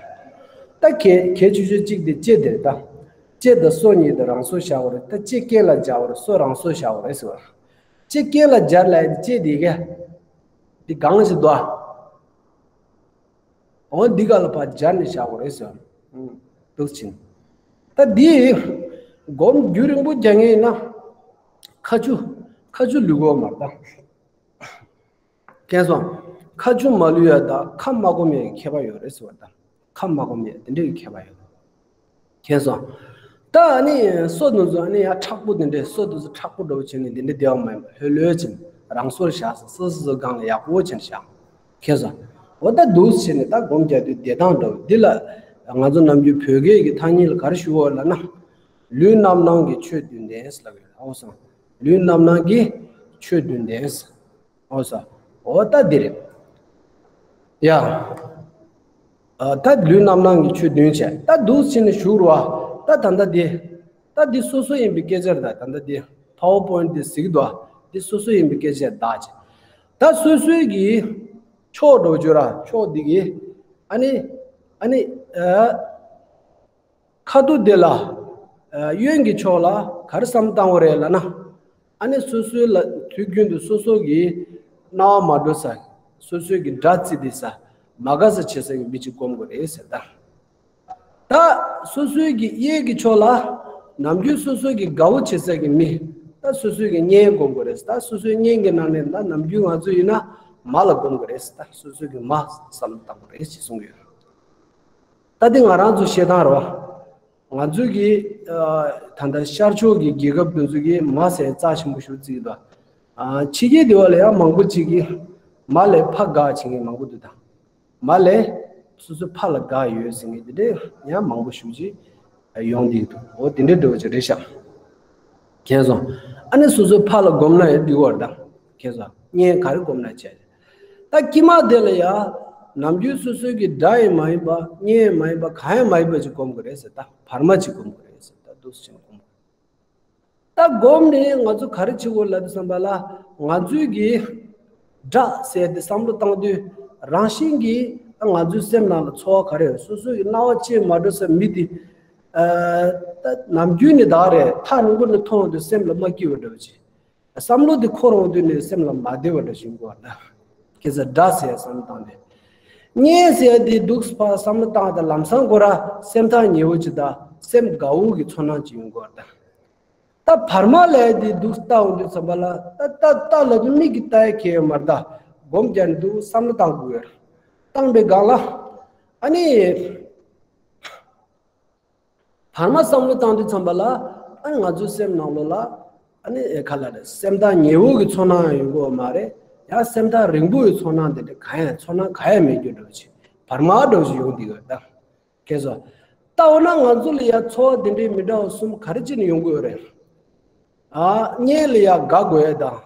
ད་གལ་གལ་ཆེ་ཤོས་གཅིག་དེ་ལྕེ་དེ་རེད་ད། ལྕེ་དང་སོ་གཉིས་དེ་རང་སོར་བཞག་དགོས་རེད། ད་ལྕེ་རྐན་ལ་སྦྱར་བ་རེད། སོ་རང་སོར་བཞག་དགོས་རེད་ཟེར་བ། ལྕེ་རྐན་ལ་སྦྱར་ལབ་ཡ་དེ་ལྕེ་དེ་ག་འདི་སྒང་ཞིག་འདུག་ཨ། འོ་འདི་ག་ལ་ཕར་སྦྱར་ནས་བཞག་དགོས་རེད་ཟེར་བ། ཨུམ། འདུག་སེ་བྱས་ནས། ད་འདི་སྒོམ་རྒྱུན་རིང་པོ་རྒྱག་མཁན་ཡིན་ན་ཁ་ཆུ་ཁ་ཆུ་ལུད་དགོས་མ་རེད་ད། མཁྱེན་སོང་། ཁ་ཆུ་མ་ལུད་ཡ་དང་ཁ་མ་སྐོམ་ཡ་གི་ཁྱད་པར་ཡོད་རེད་ཟེར་བ་དང་། ཁ་མ་སྐོམ་ཡ་དེ་འདྲ་གི་ཁྱད་པར་ཡོད། མཁྱེན་སོང་། ད་ཨ་ནི་སོ་དེ་ཚོ་ཨ་ནི་ཡང་མཁྲེགས་པོ་དེ་འདྲས། སོ་དེ་ཚོ་མཁྲེགས་པོ་འདྲ་བོ་བྱས་ནས་དེ་འདྲ་བསྡད་པ་མ་ཡིན་པ་ལྷོད་ལྷོད་བྱས་ནས་རང་སོར་བཞག་སོ་སོ་སོ་སོའི་སྒང་ལ་ཡག་པོ་བྱས་ནས་བཞག་མཁྱེན་སོང་། འོ་ད་འདུག་སེ་བྱས་ནས་ད་སྒོམ་རྒྱག་དུས་བསྡད་སྟངས་འདྲ་བོ་འདི་ལ་ང་ཚོ་ནམ་རྒྱུན་བོད་སྐད་ཀྱི་ཐ་སྙད་ལ་ག་རེ་ཞུ་དགོས་ལབ་ན། ལུས་རྣམ་སྣང་གི་ཆོས་བདུན་ལྡན་ཟེར་ལབ་ཡོད། འོ་སོང་། ལུས་རྣམ་སྣང་གི་ཆོས་བདུན་ལྡན། འོ་ས། འོ་ད་འདི་རེད། ཡ། ཨ། ད་ལུས་རྣམ་སྣང་གི་ཆོས་བདུན་བྱས། ད་འདུག་སེ་བྱས་ནས་བཞུགས་རོགས། ད་ད་ལྟ་འདི། ད་འདི་སོ་སོ་ཡིན་པའི་སྐད་ཆ་རེད། ད་ད་ལྟ་འདི་PowerPoint འདི་གཟིགས་འདུག་འདི་སོ་སོ་ཡིན་པའི་སྐད་ཆ་བདག་བྱས། ད་སོ་སོའི་གི་ཕྱོགས་འགྲོ་བརྗོད་ར་ཕྱོགས་འདི་གི། ཨ་ནི། ཨ་ནི། ཨ། ཁ་ཐུག་དེ་ལ། ཨ། གཡོན་གྱི་ཕྱོགས་ལ་ག་རེ་བསམ་བློ་བཏང་བ་རེད་ལབ་ན། ཨ་ནི་སོ་སོའི་ལ་དུས་རྒྱུན་དུ་སོ་སོ་གི་སྣང་བ་མ་འགྲོ་ས། སོ་སོའི་གི་དགྲ་བརྩིས་ཏེ་ས། མ་དགའ་ས་བྱེད་ས་གི་མི་གཅིག་སྒོམ་དགོས་རེད་ཟེར་ད། ད་སོ་སོའི་གི་གཡས་ཀྱི་ཕྱོགས་ལ་ནམ་རྒྱུན་སོ་སོའི་གི་དགའ་བོ་བྱེད་ས་གི་མི། ད་སོ་སོའི་གི་གཉེན་སྒོམ་དགོས་རེད་ཟེར། ད་སོ་སོའི་གཉེན་གྱི་ནང་ནས་ད་ནམ་རྒྱུན་ང་ཚོ་ཡིན་ན་མ་ལ་སྒོམ་དགོས་རེད་ཟེར། ད་སོ་སོའི་གི་མ་བསམ་བློ་བཏང་དགོས་རེད་ཅེས་གསུངས་ཡོད། ད་འདི་ང་རང་ཚོ་བཤད་སྟངས་རེད་བ། ང་ཚོའི་གི། ཨ། ད་ལྟ་ཤར་ཕྱོགས་ཀྱི་རྒྱལ་ཁབ་དེ་ཚོ་གིས་མ་ཟེར་རྩ་ཆེན་པོ་ཞེ་པོ་བརྩི་གི་འདུག་ཨ། ཕྱི་རྒྱལ་དེ་བ་ལ་ཡང་མང་པོ་ཅིག་གིས་མ་ལས་ཕ་དགའ་བྱེད་མཁན་མང་པོ་འདུག་ད་མ་ལས་སོ་སོ་ཕ་ལ་དགའ་ཡོད་ཟེར་མཁན་དེ་འདྲས་ཡང་མང་པོ་ཞེ་པོ་ཅིག་ཡོང་བསྡད་ཀྱི་འདུག་འོ་དེ་འདྲས་འདྲ་བོ་ཅིག་རེད་ཤག་མཁྱེན་སོང་། ཨ་ནི་སོ་སོའི་ཕ་ལ་སྒོམ་ན་ཡང་འགྲིག་གི་རེད་ད། མཁྱེན་སོང་། གཉེན་ག་རེ་སྒོམ་ན་བྱས། ད་དཀྱིལ་མ་དེ་ལ་ཡ། ནམ་རྒྱུན་སོ་སོའི་གི་དགྲ་ཡང་མ་ཡིན་པ། གཉེན་ཡང་མ་ཡིན་པ། གང་ཡང་མ་ཡིན་པ་ཅིག་སྒོམ་དགོས་རེད་ཟེར། ད་བར་མ་ཅིག་སྒོམ་དགོས་རེད་ཟེར། ད་འདུག་སེ་བྱས་ནས་སྒོམ་དགོས། ད་སྒོམ་ནས་ང་ཚོ་ག་རེ་བྱེད་དགོས་ལབ་དུས་ཙམ་པ་ལ། ང་ཚོའི་གི་དགྲ་ཟེར་དེ་བསམ་བློ་བཏང་དུས་རང་བཞིན་གྱིས་ང་ཚོའི་སེམས་ནང་ལ་ཚོར་བ་ག་རེ་ཡོད། སོ་སོའི་གི་སྣང་བ་ཅན་མ་འགྲོ་ས་མི་དེ། ཨ། ད་ནམ་རྒྱུན་ནས་ད་རེད། ཐག་རིང་པོ་ནས་མཐོང་དུས་སེམས་ལ་མ་སྐྱིད་པ་འདྲ་བོ་ཅིག་བསམ་བློ་དེ་འཁོར་འོང་དུས་ནས་སེམས་ལ་མ་བདེ་བ་འདྲ་ཞིག་ཡོང་གི་ཡོད་རེད། ཁྱེད་ཚོ་དགྲ་ཟེར་བསམ་བློ་བཏང་སྟེ། གཉེན་ཟེར་དེ་འདུག་སེ་ཕར་བསམ་བློ་བཏང་སྟེ་ལམ་སང་ཁོ་ར་སེམས་ཐག་ཉེ་བོ་ཅིག་དང་སེམས་དགའ་བོ་གི་ཚོར་སྣང་ཅིག་ཡོང་གི་ཡོད་རེད། ད་བར་མ་ལས་དེ་འདུག་སེ་ལྟ་འོང་དུས་ཙམ་པ་ལ། ད་ལྟ་ལྟ་ལབ་དུས་མིག་གིས་ལྟ་ཡ་ཁེལ་ཡོད་མ་རེད། ད་སྒོམ་རྒྱག་ནས་འདུག་བསམ་བློ་བཏང་དགོས་ཡོད་རེད། བཏང་པའི་སྒང་ལ། ཨ་ནི། བར་མ་བསམ་བློ་བཏང་དུས་ཙམ་པ་ལ། ཨ་ནི་ང་ཚོའི་སེམས་ནང་ལོགས་ལ། ཨ་ནི་ཨེ་ག་ལ་རེད། སེམས་ཐག་ཉེ་བོ་གི་ཚོར་སྣང་ཡང་ཡོང་གི་ཡོད་མ་རེད། ཡང་སེམས་ཐག་རིང་པོ་ཡི་ཚོར་སྣང་དེ་འདྲ་གང་ཡང་ཚོར་སྣང་གང་ཡང་མེད་རྒྱུ་འདྲ་བོ་ཅིག་བར་མ་འདྲ་བོ་ཅིག་ཡོང་བསྡད་ཡོད་ད། ཁྱེད་ཚོ། ལྟ་འོ་ན་ང་ཚོ་ལ་ཡང་ཚོར་བ་དེ་འདྲའི་མི་འདྲ་བ་གསུམ་ག་རེ་བྱས་ནས་ཡོང་གི་ཡོད་རེད། ཨ། གཉེན་ལ་ཡང་དགའ་དགོས་ཡ་དང་།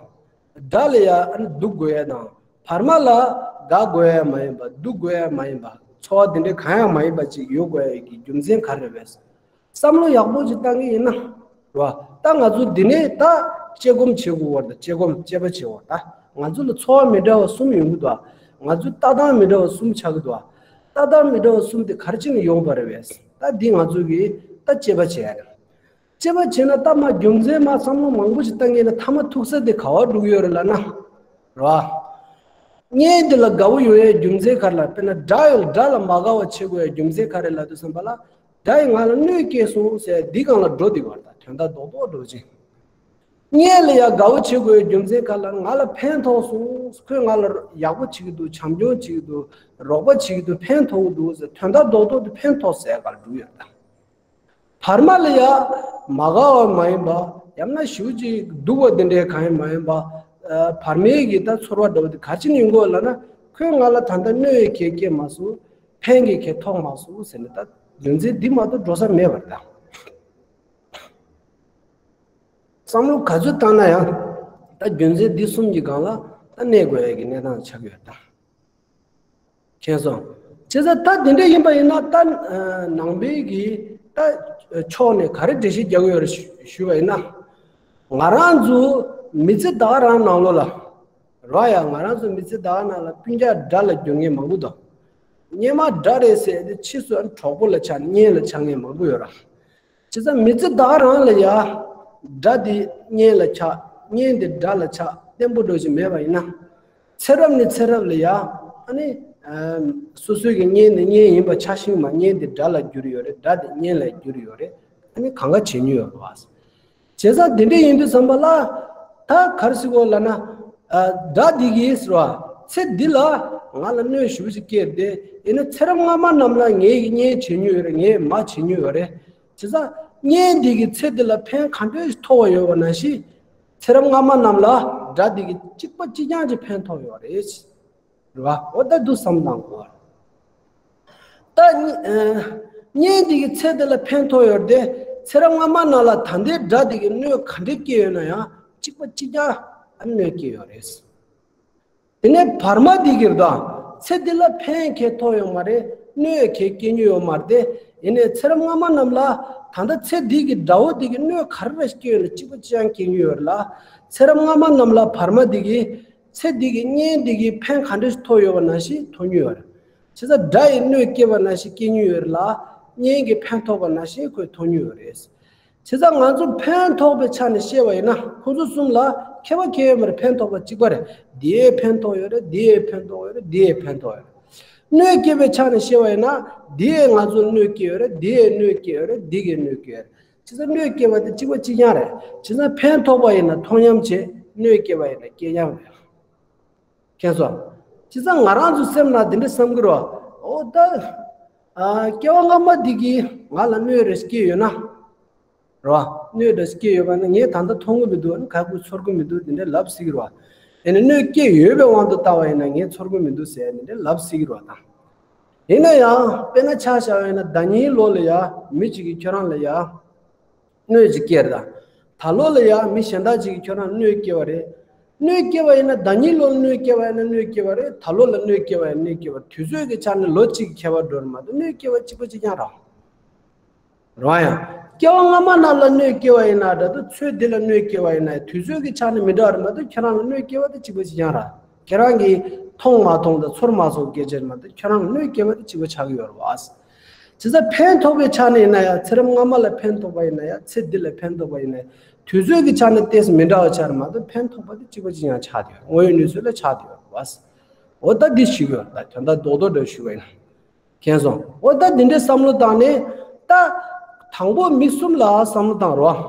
དགྲ་ལ་ཡང་ཨ་ནི་སྡུག་དགོས་ཡ་དང་། བར་མ་ལ་དགའ་དགོས་ཡ་མ་ཡིན་པ། སྡུག་དགོས་ཡ་མ་ཡིན་པ། ཚོར་བ་དེ་འདྲའི་གང་ཡང་མ་ཡིན་པ་ཅིག་ཡོད་དགོས་ཡ་གི་རྒྱུ་མཚན་ག་རེ་རེད་པས། བསམ་བློ་ཡག་པོ་ཅིག་བཏང་གི་ཡིན་ན། རེད་བ། ད་ང་ཚོ་འདི་ནས་ད་དཔྱད་སྒོམ་བྱེད་དགོས་པ་དང་། དཔྱད་སྒོམ་དཔྱད་པ་བྱེད་དགོས་པ་དང་། ང་ཚོ་ལ་ཚོར་བ་མི་འདྲ་བ་གསུམ་ཡོང་གི་འདུག་ང་ཚོའི་ལྟ་སྟངས་མི་འདྲ་བ་གསུམ་ཆགས་ཀྱི་འདུག་ལྟ་སྟངས་མི་འདྲ་བ་གསུམ་དེ་ག་རེ་བྱས་ནས་ཡོང་བ་རེད་པས། ད་འདི་ང་ཚོ་གིས་ད་དཔྱད་པ་བྱེད་ཡ་རེད། དཔྱད་པ་བྱས་ན་ད་མ་རྒྱུ་མཚན་མ་བསམ་བློ་མང་པོ་ཞིག་བཏང་ཡིན་ན་མཐའ་མ་ཐུག་ས་དེ་ག་པར་འགྲོ་གི་ཡོད་རེད་ལབ་ན། རེད་བ། གཉེན་འདི་ལ་དགའ་བོ་ཡོང་ཡའི་རྒྱུ་མཚན་ག་རེ་ལ། དཔེར་ན་དགྲ་ཡོད་ལ་དགྲ་ལ་མ་དགའ་བ་བྱེད་དགོས་ཡའི་རྒྱུ་མཚན་ག་རེ་ལབ་དུས་ཙམ་པ་ལ། དགྲ་ཡིས་ང་ལ་གནོད་སྐྱེལ་སོང་ཟེར་འདི་སྒང་ལ་འགྲོ་འདི་བར་དང་དོན་དག་རྡོག་རྡོག་འགྲོ་ཅིང་། གཉེན་ལ་ཡང་དགའ་བོ་བྱེད་དགོས་ཡའི་རྒྱུ་མཚན་ག་རེ་ལ། ང་ལ་ཕན་ཐོགས་སོང་། ཁོས་ང་ལ་ཡག་པོ་བྱེད་ཀྱི་འདུག་བྱམས་སྐྱོང་བྱེད་ཀྱི་འདུག་རོགས་པ་བྱེད་ཀྱི་འདུག་ཕན་ཐོགས་ཀྱི་འདུག་ཟེར་དོན་དག་རྡོག་རྡོག་དེ་ཕན་ཐོགས་ཟེར་ག་ལ་འགྲོ་ཡོད་དང་། བར་མ་ལ་ཡ་མ་དགའ་བ་མ་ཡིན་པ། ཡང་ན་ཞེ་པོ་ཅིག་སྡུག་པ་འདི་འདྲའི་གང་ཡང་མ་ཡིན་པ། ཨ། བར་མའི་གི་ད་ཚོར་བ་འདྲ་བོ་དེ་ག་ཅི་ནས་ཡོང་གི་ཡོད་ལབ་ན། ཁོས་ང་ལ་ད་ལྟ་གནོད་ཡའི་གེགས་སྐྱེལ་མ་སོང་། ཕན་གྱི་གེགས་ཐོགས་མ་སོང་ཟེར་ནས། ད་རྒྱུ་མཚན་འདི་མ་གཏོགས་འགྲོ་ས་མེད་པར་ད། བསམ་བློ་ག་ཚོད་བཏང་ན་ཡང་ད་རྒྱུ་མཚན་འདི་གསུམ་གྱི་སྒང་ལ་ད་གནས་དགོས་ཡ་གི་གནས་སྟངས་ཆགས་ཀྱི་ཡོད་ད། མཁྱེན་སོང་། བྱས་ཙང་ད་དེ་འདྲ་ཡིན་པ་ཡིན་ན། ད་ནང་པའི་གི་ད་ཕྱོགས་ནས་ག་རེ་འགྲེལ་བཤད་རྒྱག་གི་ཡོད་རེད་ཞུ་བ་ཡིན་ན། ང་རང་ཚོ་མི་ཚེ་ད་ག་རང་ནང་ལོགས་ལ་རོ། ཡ་ང་རང་ཚོ་མི་ཚེ་ད་ག་ནང་ལ་སྤུན་ཀྱག་དགྲ་ལ་འགྱུར་མཁན་མང་པོ་འདུག་སྔོན་མ་དགྲ་རེད་ཟེར་དེ་ཕྱིས་སུ་གྲོགས་པོ་ལ་ཆགས་ནས་གཉེན་ལ་ཆགས་མཁན་མང་པོ་ཡོད་ར། བྱས་ཙང་མི་ཚེ་ད་ག་རང་ལ་ཡ་དགྲ་དེ་གཉེན་ལ་ཆགས། གཉེན་དེ་དགྲ་ལ་ཆགས། བརྟན་པོ་འགྲོ་བཞིན་མེད་པ་ཡིན་ན། ཚེ་རབས་ནས་ཚེ་རབས་ལ་ཡ་ཨ་ནི་སོ་སོའི་གི་གཉེན་དེ་གཉེན་ཡིན་པ་ཆགས་ཤིང་མ། གཉེན་དེ་དགྲ་ལ་འགྱུར་ཡོད་རེད། དགྲ་དེ་གཉེན་ལ་འགྱུར་ཡོད་རེད། ཨ་ནི་གང་ག་བྱེད་མྱོང་ཡོད་རེད་བ། བྱས་ཙང་དེ་འདྲ་ཡིན་དུས་ཙམ་པ་ལ། ད་ག་རེ་ཟེར་དགོས་ལབ་ན། ཨ། དགྲ་འདི་གིས་ཟེར་བ། ཚེ་འདི་ལ་ང་ལ་གནོད་ཞེ་པོ་ཅིག་སྐྱེལ་ཏེ། ཡིན་ན་ཚེ་རབས་སྔ་མ་རྣམས་ལ་ངས་གཉེན་བྱེད་མྱོང་ཡོད་རེད། ངས་མ་བྱེད་མྱོང་ཡོད་རེད། བྱས་ཙང་གཉེན་འདི་གིས་ཚེ་འདི་ལ་ཕན་ག་འདྲ་ཞིག་ཐོགས་པ་ཡོད་པ་ནང་བཞིན། ཚེ་རབས་སྔ་མ་རྣམས་ལ་དགྲ་འདི་གིས་གཅིག་པ་གཅིག་རྐྱང་ཅིག་ཕན་ཐོགས་ཡོད་རེད། རེད་བ། འོ་ད་འདུག་བསམ་བློ་བཏང་དགོས། ད་གཉེ- ཨ། གཉེན་འདི་གིས་ཚེ་འདི་ལ་ཕན་ཐོགས་ཡོད་དེ། ཚེ་རབས་སྔ་མ་ནང་ལ་ད་ལྟའི་དགྲ་འདི་གིས་གནོད་ག་འདྲས་སྐྱེལ་ཡོད་ན་ཡང་གཅིག་པ་གཅིག་རྐྱང་ཨ་གནོད་སྐྱེལ་ཡོད་རེད། དེ་ནས་བར་མ་འདི་གིས་ད་ཚེ་འདི་ལ་ཕན་གེ་ཐོགས་ཡོད་མ་རེད། གནོད་གེ་སྐྱེལ་མྱོང་ཡོད་མ་རེད། ཡིན་ནའི་ཚེ་རབས་སྔ་མ་རྣམས་ལ་ད་ལྟ་ཚེ་འདི་གི་དགྲ་བོ་འདི་གིས་གནོད་ག་རེ་རེ་སྐྱེལ་ཡོད་ན་གཅིག་པ་གཅིག་རྐྱང་སྐྱེལ་མྱོང་ཡོད་རེད་ལ། ཚེ་རབས་སྔ་མ་རྣམས་ལ་བར་མ་འདི་གིས་ཚེ་འདི་གི་གཉེན་འདི་གིས་ཕན་ག་འདྲ་ཞིག་ཐོགས་ཡོད་པ་ནང་བཞིན་ཐོགས་མྱོང་ཡོད་རེད། བྱས་ཙང་དགྲ་ཡིས་གནོད་སྐྱེལ་བ་ནང་བཞིན་སྐྱེལ་མྱོང་ཡོད་རེད་ལ། གཉེན་གྱིས་ཕན་ཐོགས་པ་ནང་བཞིན་ཁོས་ཐོགས་མྱོང་ཡོད་རེད། བྱས་ཙང་ང་ཚོ་ཕན་ཐོགས་པའི་ཆ་ནས་བཤད་པ་ཡིན་ན། ཁོ་ཚོ་གསུམ་ལ་ཁྱད་པར་གང་ཡང་མེད་རེད། ཕན་ཐོགས་པ་གཅིག་པ་རེད། འདིའི་ཕན་ཐོགས་ཡོད་རེད། འདིའི་ཕན་ཐོགས་ཡོད་རེད། འདིའི་ཕན་ཐོགས་ཡོད་རེད། གནོད་སྐྱེལ་བའི་ཆ་ནས་བཤད་པ་ཡིན་ན། འདིས་ང་ཚོར་གནོད་སྐྱེལ་ཡོད་རེད། འདིས་གནོད་སྐྱེལ་ཡོད་རེད། འདི་གིས་གནོད་སྐྱེལ་ཡོད་རེད། བྱས་ཙང་གནོད་སྐྱེལ་བ་དེ་གཅིག་པ་གཅིག་རྐྱང་རེད། བྱས་ཙང་ཕན་ཐོགས་པ་ཡིན་ན་ཐོགས་མཉམ་བྱེད། གནོད་སྐྱེལ་བ་ཡིན་ན་སྐྱེལ་མཉམ་རེད། མཁྱེན་སོང་། བྱས་ཙང་ང་རང་ཚོ་སེམས་ནང་འདི་འདྲ་བསམ་གྱི་རེད་བ། འོ་ད། ཨ། སྐྱེ་བ་སྔ་མ་འདི་གིས་ང་ལ་གནོད་རེ་སྐྱེལ་ཡོད་ན། རེད་བ། གནོད་རེ་སྐྱེལ་ཡོད་པ་ན་ངས་ད་ལྟ་མཐོང་གི་མི་འདུག་ཨ་ནི་ཁག་པོ་ཚོར་གི་མི་འདུག་འདི་འདྲ་ལབ་སྲིད་ཀྱི་རེད་བ། ཡིན་ནའི་གནོད་སྐྱེལ་ཡོད་པའི་དབང་དུ་བཏང་བ་ཡིན་ན་ངས་ཚོར་གི་མི་འདུག་ཟེར་འདི་འདྲ་ལབ་སྲིད་ཀྱི་རེད་བ་དང་། ཡིན་ན་ཡང་དཔེར་ན་ཆ་བཞག་པ་ཡིན་ན། ཟླ་ཉིན་ལོ་ལ་ཡ་མི་གཅིག་གིས་ཁྱོད་རང་ལ་ཡ་གནོད་ཅིག་སྐྱེལ་རེད་ད། ད་ལོ་ལ་ཡ་མི་གཞན་དག་ཅིག་གིས་ཁྱོད་རང་གནོད་སྐྱེལ་བ་རེད། གནོད་སྐྱེལ་བ་ཡིན་ན་ཟླ་ཉིན་ལོ་ལ་གནོད་སྐྱེལ་བ་ཡིན་ན་གནོད་སྐྱེལ་བ་རེད། ད་ལོ་ལ་གནོད་སྐྱེལ་བ་ཡིན་ན་གནོད་སྐྱེལ་བ། དུས་ཚོད་ཀྱི་ཆ་ནས་ལོ་གཅིག་གི་ཁྱད་པར་འགྲོ་རེད་མ་གཏོགས་གནོད་སྐྱེལ་བ་གཅིག་པ་གཅིག་རྐྱང་རེད། རེད་ཡ། སྐྱེ་བ་སྔ་མ་རྣམས་ལ་གནོད་སྐྱེལ་བ་ཡིན་ན་འདྲ་འདུག་ཚེ་འདི་ལ་གནོད་སྐྱེལ་བ་ཡིན་ན་དུས་ཚོད་ཀྱི་ཆ་ནས་མི་འདྲ་བ་རེད་མ་གཏོགས་ཁྱེད་རང་ལ་གནོད་སྐྱེལ་བ་དེ་གཅིག་པ་གཅིག་རྐྱང་རེད། ཁྱེད་རང་གིས་མཐོང་མ་མཐོང་དང་ཚོར་མ་ཚོར་སྐད་ཆ་རེད་མ་གཏོགས་ཁྱེད་རང་ལ་གནོད་སྐྱེལ་བ་དེ་གཅིག་པ་ཆགས་ཀྱི་ཡོད་རེད་བ། བྱས་ཙང་ཕན་ཐོགས་པའི་ཆ་ནས་ཡིན་ན་ཡང་། ཚེ་རབས་སྔ་མ་ལ་ཕན་ཐོགས་པ་ཡིན་ན་ཡང་། ཚེ་འདི་ལ་ཕན་ཐོགས་པ་ཡིན་ན་ཡང་། དུས་ཚོད་ཀྱི་ཆ་ནས་ཏོག་ཙམ་མི་འདྲ་བ་ཆགས་རེད་མ་གཏོགས་ཕན་ཐོགས་པ་དེ་གཅིག་པ་གཅིག་རྐྱང་ཆགས་བསྡད་ཡོད། དངོས་ཡོད་གནས་ཚུལ་ལ་ཆགས་བསྡད་ཡོད་རེད་བ། འོ་ད་འདི་ཞུ་གི་ཡོད། ད་དོན་དག་རྡོག་རྡོག་འདྲ་ཞུ་བ་ཡིན་ན། མཁྱེན་སོང་། འོ་ད་འདི་འདྲའི་བསམ་བློ་བཏང་ནས། ད་དང་པོ་མི་གསུམ་ལ་བསམ་བློ་བཏང་རོགས།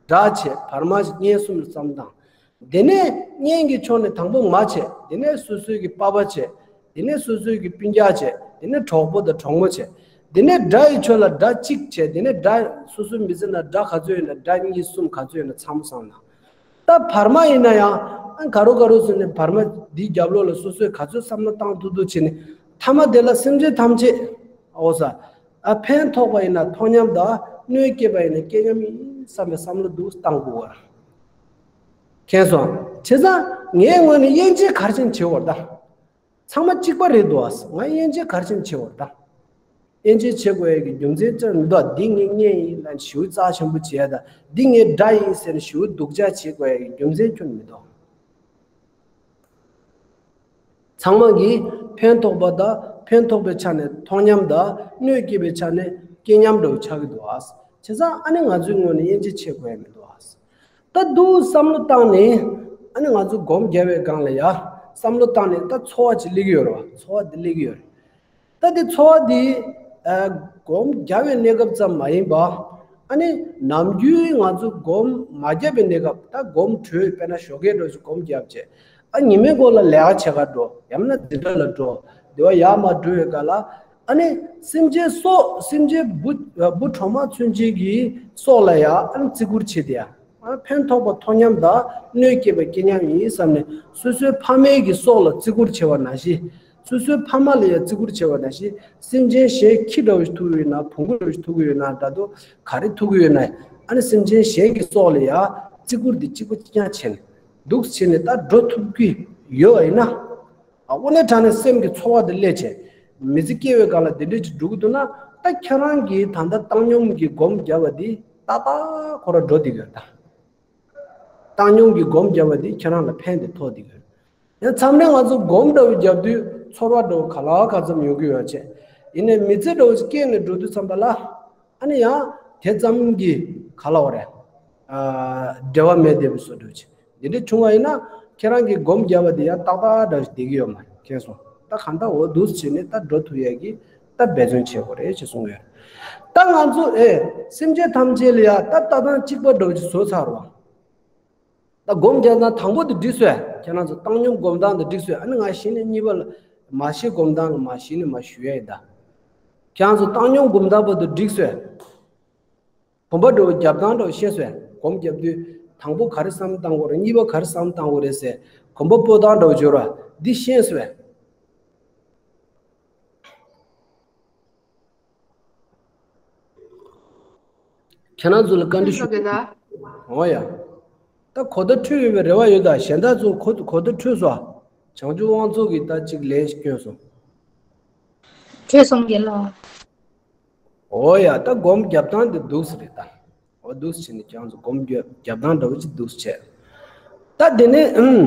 དགྲ་བྱས། བར་མ་བྱས། གཉེན་གསུམ་ལ་བསམ་བློ་བཏང་། དེ་ནས་གཉེན་གྱི་ཕྱོགས་ནས་དང་པོ་མ་བྱས། དེ་ནས་སོ་སོའི་གི་པ་ཕ་བྱས། དེ་ནས་སོ་སོའི་གི་སྤུན་ཀྱག་བྱས། དེ་ནས་གྲོགས་པོ་དང་གྲོགས་མོ་བྱས། དེ་ནས་དགྲ་ཡི་ཕྱོགས་ལ་དགྲ་གཅིག་བྱས། དེ་ནས་དགྲ་སོ་སོའི་མི་ཚེ་ནང་དགྲ་ག་ཚོད་ཡོད་ན། དགྲ་གཉིས་གསུམ་ག་ཚོད་ཡོད་ན་ཚང་མ་བསམ་ན། ད་བར་མ་ཡིན་ན་ཡང་། ཨ། ག་རུ་ག་རུ་སོང་ནས་བར་མ་འདིའི་རྒྱབ་ལོགས་ལ་སོ་སོས་ག་ཚོད་བསམ་བློ་བཏང་ཐུབ་ཐུབ་བྱས་ནས། མཐའ་མ་དེ་ལ་སེམས་ཅན་ཐམས་ཅད། འོ་ས། ཨ། ཕན་ཐོགས་པ་ཡིན་ན་ཐོགས་མཉམ་དང་། གནོད་སྐྱེལ་བ་ཡིན་ན་སྐྱེལ་མཉམ་ཡིན་བསམ་པའི་བསམ་བློ་འདུག་བཏང་དགོས་པ། མཁྱེན་སོང་། བྱས་ཙང་ངའི་ངོས་ནས་དབྱེ་འབྱེད་ག་རེ་བྱས་ནས་བྱེད་དགོས་རེད་ད། ཚང་མ་གཅིག་པ་རེད་འདུག་ཨ། ང་དབྱེ་འབྱེད་ག་རེ་བྱས་ནས་བྱེད་དགོས་རེད་ད། དབྱེ་འབྱེད་བྱེད་དགོས་ཡ་གི་རྒྱུ་མཚན་ཅི་མི་འདུག་འདི་ངའི་གཉེན་ཡིན་ལབ་ཞེ་པོ་རྩ་ཆེན་པོ་བྱེད་ཡ་དང་། འདི་ངའི་དགྲ་ཡིན་ཟེར་ནས་ཞེ་པོ་སྡུག་ཅག་བྱེད་དགོས་ཡ་གི་རྒྱུ་མཚན་ཁྱོན་མི་འདུག་ཚང་མ་གིས་ཕན་ཐོགས་པ་དང་། ཕན་ཐོགས་པའི་ཆ་ནས་ཐོགས་མཉམ་དང་། གནོད་སྐྱེལ་བའི་ཆ་ནས་སྐྱེལ་མཉམ་འདྲ་བོ་ཆགས་ཀྱི་འདུག་ཨ། བྱས་ཙང་ཨ་ནི་ང་ཚོའི་ངོས་ནས་དབྱེ་འབྱེད་བྱེད་དགོས་ཡ་མི་འདུག་ཨ། ད་འདུག་བསམ་བློ་བཏང་ནས། ཨ་ནི་ང་ཚོ་སྒོམ་རྒྱབ་པའི་སྒང་ལ་ཡ། བསམ་བློ་བཏང་ནས་ད་ཚོར་བ་ཅིག་སླེབས་ཀྱི་ཡོད་རེད་བ། ཚོར་བ་འདི་སླེབས་ཀྱི་ཡོད་རེད། ད་དེ་ཚོར་བ་འདི་ཨ་སྒོམ་རྒྱབ་པའི་གནས་སྐབས་ཙམ་མ་ཡིན་པ། ཨ་ནི་ནམ་རྒྱུན་ང་ཚོ་སྒོམ་མ་རྒྱབ་པའི་གནས་སྐབས། ད་སྒོམ་གྲོལ། དཔེར་ན་ཞོགས་ཀས་འགྲོ་ཞིག་སྒོམ་རྒྱབ་བྱས། ཨ་ཉི་མའི་འགོ་ལ་ལས་ཀ་བྱེད་ག་འགྲོ། ཡང་ན་འཛིན་གྲྭ་ལ་འགྲོ། དེ་བ་ཡར་མར་འགྲོ་བའི་སྐབས་ལ། ཨ་ནི་སེམས་ཅན་སྲོག་སེམས་ཅན་བུ་བུ་གྲོག་མ་ཚུན་ཆད་ཀྱི་སྲོག་ལ་ཡང་ཨ་ནི་བརྩི་བཀུར་བྱེད་དེ་ཡ། ཨ་ཕན་ཐོགས་པ་མཐོང་སྙམ་དང་གནོད་སྐྱེལ་བ་སྐྱེལ་སྙམ་ཡིན་བསམ་ནས། སོ་སོའི་ཕ་མའི་གི་སྲོག་ལ་བརྩི་བཀུར་བྱེད་པ་ནང་བཞིན། སོ་སོའི་ཕ་མ་ལ་ཡང་བརྩི་བཀུར་བྱེད་པ་ནང་བཞིན། སེམས་ཅན་གཞན་ཁྱི་འདྲ་བོ་ཞིག་ཐུག་གི་ཡོད་ན། བོང་གུ་འདྲ་བོ་ཞིག་ཐུག་གི་ཡོད་ན། འདྲ་འདུག་ག་རེ་ཐུག་གི་ཡོད་ན། ཨ་ནི་སེམས་ཅན་གཞན་གྱི་སྲོག་ལ་ཡང་བརྩི་བཀུར་འདི་གཅིག་པ་གཅིག་རྐྱང་བྱས་ནས་འདུག་བྱས་ནས་ད་འགྲོ་ཐུབ་ཀྱི་ཡོད་པ་ཡིན་ན། ཨ་དངོས་གནས་དྲང་གནས་སེམས་ཀྱི་ཚོར་བ་འདི་སླེབས་བྱས། མི་ཚེ་སྐྱེལ་བའི་སྒང་ལ་འདི་འདྲ་ཅིག་འགྲོ་གི་འདུག་ན། ད་ཁྱེད་རང་གིས་ད་ལྟ་བཏང་སྙོམས་ཀྱི་སྒོམ་བརྒྱབ་པ་འདི་ཏག་ཏག་ཁོ་རང་འགྲོ་བསྡད་ཀྱི་ཡོད་ད། བཏང་སྙོམས་ཀྱི་སྒོམ་བརྒྱབ་པ་འདི་ཁྱེད་རང་ལ་ཕན་བདེ་ཐོགས་བསྡད་ཀྱི་ཡོད། ཡང་མཚམས་རེ་ང་ཚོ་སྒོམ་འདྲ་བོ་བརྒྱབ་དུས་ཚོར་བ་འདྲ་བོ་ག་ལ་ག་ཙམ་ཡོང་གི་ཡོད་བྱས། ཡིན་ནའི་མི་ཚེ་འདྲ་བོ་ཞིག་སྐྱེལ་ནས་འགྲོ་དུས་ཙམ་པ་ལ། ཨ་ནི་ཡང་དེ་ཙམ་གྱིས་ག་ལ་བ་རེད། ཨ་འབྲེལ་བ་མེད་བསྡད་པའི་བཟོ་འདྲ་བྱས། འདི་འདྲ་བྱུང་བ་ཡིན་ན། ཁྱེད་རང་གིས་སྒོམ་བརྒྱབ་པ་དེ་ཡང་ཏག་ཏག་འདྲ་ཞིག་བསྡད་ཀྱི་ཡོད་མ་རེད། མཁྱེན་སོང་། ད་གང་ལྟར་འོ་འདུག་སེ་བྱས་ནས་ད་འགྲོ་ཐུབ་ཡས་ཀྱི་ད་འབད་བརྩོན་བྱེད་དགོས་རེད་ཅེས་གསུངས་ཡོད། ད་ང་ཚོ་ཨེ་སེམས་ཅན་ཐམས་ཅད་ལ་ཡང་ད་ལྟ་སྟངས་གཅིག་པ་འདྲ་བོ་ཅིག་བཟོས་ཚར་བ། ད་སྒོམ་རྒྱག་སྟངས་དང་པོ་དེ་འགྲིག་སོང་། ཁྱེད་རང་ཚོ་བཏང་སྙོམས་སྒོམ་སྟངས་དེ་འགྲིག་སོང་། ཨ་ནི་ང་གཞི་ནས་གཉིས་པ་ལ་མར་ཤེས་སྒོམ་སྟངས་ལ་མར་ཤེས་ནས་མར་ཞུ་ཡ་ཡིན་ད། ཁྱེད་རང་ཚོ་བཏང་སྙོམས་སྒོམ་སྟངས་པོ་དེ་འགྲིག་སོང་། གོམ་པ་འགྲོ་བའི་རྒྱབ་སྟངས་འགྲོ་ཤེས་སོང་། སྒོམ་རྒྱབ་དུས་དང་པོ་ག་རེ་བསམ་བཏང་དགོས་རེད། གཉིས་པ་ག་རེ་བསམ་བཏང་དགོས་རེད་ཟེར། གོམ་པ་སྤོ་སྟངས་འགྲོ་སྦྱོར་བ་འདི་ཤེས་སོང་། ཁྱེད་རང་ཚོ་ལ་བཀའ་འདྲི་ཞུ། ཨོ་ཡ། ད་གོ་བརྡ་འཕྲོད་ཡོད་པའི་རེ་བ་ཡོད་ད། གཞན་དག་ཚོ་གོ་གོ་བརྡ་འཕྲོད་སོང་། བྱང་ཆུབ་དབང་ཕྱུག་གིས་ད་ཅིག་ལན་ཞིག་བསྐྱོན་སོང་། འཕྲོད་སོང་རྒན་ལགས། ཨོ་ཡ། ད་སྒོམ་རྒྱབ་སྟངས་དེ་འདུག་སེ་རེད་ད། ཨོ་འདུག་སེ་བྱས་ནས་ཁྱེད་རང་ཚོ་སྒོམ་རྒྱབ་རྒྱབ་སྟངས་འདྲ་བོ་ཅིག་འདུག་སེ་བྱས། ད་དེ་ནས་ཨུམ།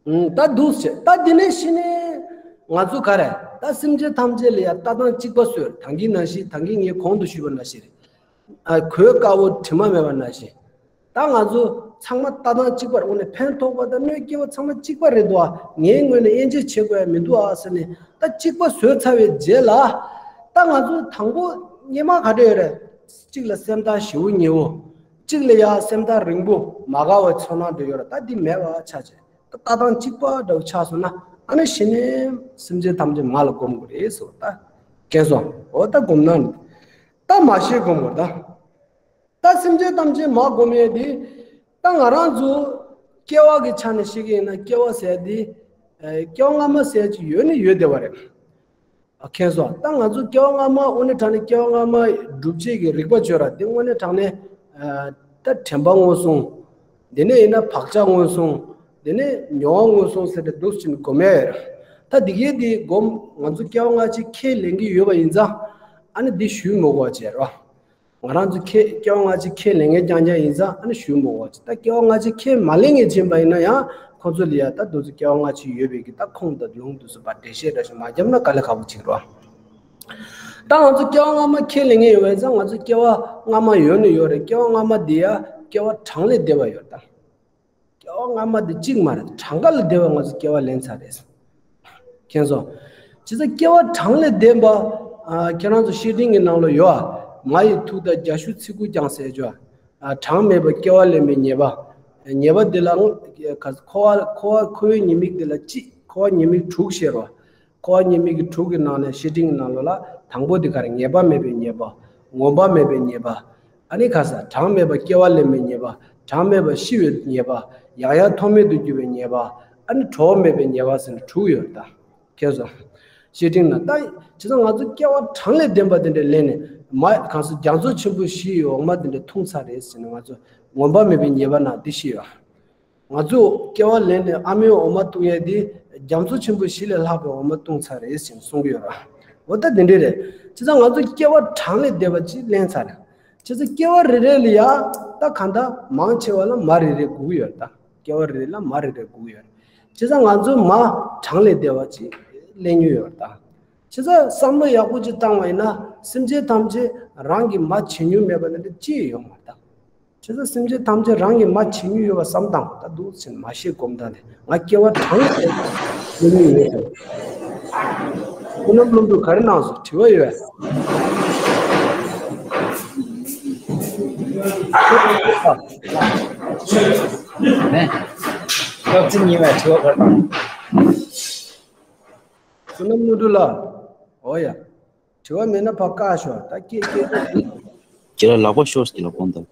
ཨུམ། ད་འདུག་སེ་བྱས། ད་དེ་ནས་གཞི་ནས་ང་ཚོ་ག་རེ། ད་སེམས་ཅན་ཐམས་ཅད་ལ་ཡང་ལྟ་སྟངས་གཅིག་པ་བཟོས། ད་གིན་ནང་བཞིན། ད་གིན་ངས་གོང་དུ་ཞུས་པ་ནང་བཞིན་རེད། ཨ་གོས་དཀར་པོ་དྲི་མ་མེད་པ་ནང་བཞིན། ད་ང་ཚོ་ཚང་མ་ལྟ་སྟངས་གཅིག་པ་རེད། དངོས་གནས་ཕན་ཐོགས་པ་དང་གནོད་སྐྱེལ་བ་ཚང་མ་གཅིག་པ་རེད་འདུག་ཨ། ངའི་ངོས་ནས་དབྱེ་འབྱེད་བྱེད་དགོས་ཡ་མི་འདུག་ཨ་ཟེར་ནས། ད་གཅིག་པ་བཟོས་ཚར་བའི་རྗེས་ལ། ད་ང་ཚོ་དང་པོ་སྔོན་མ་ག་འདྲ་ཡོད་རེད། གཅིག་ལ་སེམས་ཐག་ཞེ་པོ་ཉེ་བོ། གཅིག་ལ་ཡ་སེམས་ཐག་རིང་པོ་མ་དགའ་བའི་ཚོར་སྣང་འདྲ་ཡོད་རེད། ད་འདི་མེད་པ་ཆགས་བྱས། ད་ལྟ་སྟངས་གཅིག་པ་འདྲ་བོ་ཆགས་སོང་ན། ཨ་ནི་གཞི་ནས་སེམས་ཅན་ཐམས་ཅད་མ་ལ་སྒོམ་དགོས་རེད་ཟེར་བ་ད། མཁྱེན་སོང་། འོ་ད་སྒོམ་ན་ནི། ད་མར་ཤེས་སྒོམ་དགོས་ད། ད་སེམས་ཅན་ཐམས་ཅད་མ་སྒོམ་ཡས་དེ། ད་ང་རང་ཚོ་སྐྱེ་བ་གི་ཆ་ནས་བཤད་ཀྱི་ཡིན་ན། སྐྱེ་བ་ཟེར་དེ། ཨ་སྐྱེ་བ་སྔ་མ་ཟེར་ཅིག་ཡོད་ནི་ཡོད་བསྡད་པ་རེད། ཨ་མཁྱེན་སོང་། ད་ང་ཚོ་སྐྱེ་བ་སྔ་མ་དངོས་གནས་དྲང་གནས་སྐྱེ་བ་སྔ་མ་སྒྲུབ་བྱེད་ཀྱི་རིག་པ་བཅོས་ར་དེ་དངོས་གནས་དྲང་གནས། ཨ་ད་དྲན་པ་མངོན་སུམ། དེ་ནས་ཡིན་ན་བག་ཆགས་མངོན་སུམ། དེ་ནས་མྱོང་བ་མངོན་སུམ་ཟེར་ཏེ་འདུག་སེ་བྱས་ནས་སྒོམ་ཡས་ཡོད་རེད། ད་འདི་གའི་དེ་སྒོམ་ང་ཚོ་སྐྱེ་བ་སྔ་ཕྱི་ཁས་ལེན་གྱི་ཡོད་པ་ཡིན་ཙང་། ཨ་ནི་འདི་ཞུས་མི་དགོས་པ་བྱས་རོགས། ང་རང་ཚོ་ཁས་སྐྱེ་བ་སྔ་ཕྱི་ཁས་ལེན་མཁན་རྐྱང་རྐྱང་ཡིན་ཙང་། ཨ་ནི་ཞུ་མི་དགོས་པ་བྱས། ད་སྐྱེ་བ་སྔ་ཕྱི་ཁས་མ་ལེན་མཁན་ཅིག་ཡིན་པ་ཡིན་ན་ཡང་། ཁོ་ཚོ་ལ་ཡ་ད་དུང་ཚོ་སྐྱེ་བ་སྔ་ཕྱི་ཡོད་པའི་གི་ད་ཁུངས་དང་ལུང་དེ་ཚོ་ཕར་འགྲེལ་བཤད་འདྲ་ཞིག་མ་བརྒྱབ་ན་དཀའ་ལས་ཁག་པོ་ཅིག་རེད་བ། ད་ང་ཚོ་སྐྱེ་བ་སྔ་མ་ཁས་ལེན་མཁན་ཡོད་པ་ཡིན་ཙང་། ང་ཚོ་སྐྱེ་བ་སྔ་མ་ཡོད་ནི་ཡོད་རེད། སྐྱེ་བ་སྔ་མ་འདི་ཡ་སྐྱེ་བ་གྲངས་ལས་འདས་པ་ཡོད་རེད་ད། སྐྱེ་བ་སྔ་མ་འདི་གཅིག་མ་རེད། གྲངས་ཀ་ལས་འདས་པ་ང་ཚོ་སྐྱེ་བ་ལེན་ཚར་རེད། མཁྱེན་སོང་། བྱས་ཙང་སྐྱེ་བ་གྲངས་ལས་འདས་པ། ཨ་ཁྱེད་རང་ཚོ་བཤེས་སྤྲིང་གི་ནང་ལ་ཡོད་ཨ། མ་ཡི་ཐུག་མཐའ་རྒྱ་ཤུག་ཚིག་གུ་ཀྱང་ཟེར་རྒྱུ་ཨ། གྲངས་མེད་པ་སྐྱེ་བ་ལེན་པའི་ཉེས་པ། ཉེས་པ་འདི་ལ་ཁོ་བ་ཁོ་བ་ཁོ་བོའི་ཉེས་དམིགས་འདི་ལ་གཅིག་ཁོ་བ་ཉེས་དམིགས་དྲུག་བཤད་རོགས། འཁོར་བ་ཉེས་དམིགས་ཀྱི་དྲུག་གི་ནང་ནས། བཤེས་སྤྲིང་གི་ནང་ལོགས་ལ་དང་པོ་དེ་ག་རེ། ངེས་པ་མེད་པའི་ཉེས་པ། ངོམས་པ་མེད་པའི་ཉེས་པ། ཨ་ནི་ཁ་ས་གྲངས་མེད་པ་སྐྱེ་བ་ལེན་པའི་ཉེས་པ། གྲངས་མེད་པ་ཤི་བའི་ཉེས་པ། ཡང་ཡང་ཐོག་མེད་དུ་གྱུར་པའི་ཉེས་པ། ཨ་ནི་གྲོགས་མེད་པའི་ཉེས་པ་ཟེར་ནས་དྲུག་ཡོད་ད། མཁྱེན་སོང་། བཤེས་སྤྲིང་ན་ད་བྱས་ཙང་ང་ཚོ་སྐྱེ་བ་གྲངས་ལས་འདས་པ་དེ་འདྲ་ལེན་ནས། མ་གང་ས་རྒྱ་མཚོ་ཆེན་པོ་བཞི་ཡི་འོ་མ་དེ་འདྲ་འཐུང་ཚར་རེད་ཟེར་ནས། ང་ཚོ་ངོམས་པ་མེད་པའི་ཉེས་པ་ན་འདི་ཤི་ཡོད། ང་ཚོ་སྐྱེ་བ་ལེན་ནས་ཨ་མའི་འོ་མ་བཏུང་ཡས་དེ་རྒྱ་མཚོ་ཆེན་པོ་བཞི་ལས་ལྷག་པའི་འོ་མ་བཏུང་ཚར་རེད་ཟེར་ནས་གསུང་གི་ཡོད་ར། འོ་ད་དེ་འདྲ་རེད། བྱས་ཙང་ང་ཚོ་སྐྱེ་བ་གྲངས་ལས་འདས་པ་ཅིག་ལེན་ཚར་རེད། བྱས་ཙང་སྐྱེ་བ་རེ་རེ་ལ་ཡ་ད་གང་ལྟར་མང་ཆེ་བ་ལ་མ་རེ་རེ་དགོས་ཀྱི་ཡོད་རེད་ད། སྐྱེ་བ་རེ་རེ་ལ་མ་རེ་རེ་དགོས་ཀྱི་ཡོད་རེད། བྱས་ཙང་ང་ཚོ་མ་གྲངས་ལས་འདས་པ་ཅིག་ལེན་མྱོང་ཡོད་རེད་ད། བྱས་ཙང་བསམ་བློ་ཡག་པོ་ཅིག་བཏང་བ་ཡིན་ན། སེམས་ཅན་ཐམས་ཅད་རང་གི་མ་བྱེད་མྱོང་མེད་པ་ནི་ཅི་ཡང་ཡོད་མ་རེད་ད། བྱས་ཙང་སེམས་ཅན་ཐམས་ཅད་རང་གིས་མ་བྱེད་མྱོང་ཡོད་པ་བསམ་དང་། ད་འདུག་ཟེར་ནས་མ་ཤེས་སྒོམ་དང་ནས། ང་སྐྱེ་བ་གྲངས་ལས་འདས་པ་ལེན་མྱོང་ཡོད་དམ། བསོད་ནམས་ཀླུ་སྒྲུབ་ག་རེ་གནང་སོང་། དྲི་བ་ཡོད། ནས། སྐབས་བཅུ་གཉིས་པའི་དྲི་བ་ག་རེ་དང་། བསོད་ནམས་ཀླུ་སྒྲུབ་ལགས། འོ་ཡ། དྲི་བ་མེད་ན་ཕར་བཀག་ཤོག་ད་སྐད་སྐད། ཁྱེད་རང་ལག་པ་ཤོར་ཟེར་ལ་དགོངས་དག་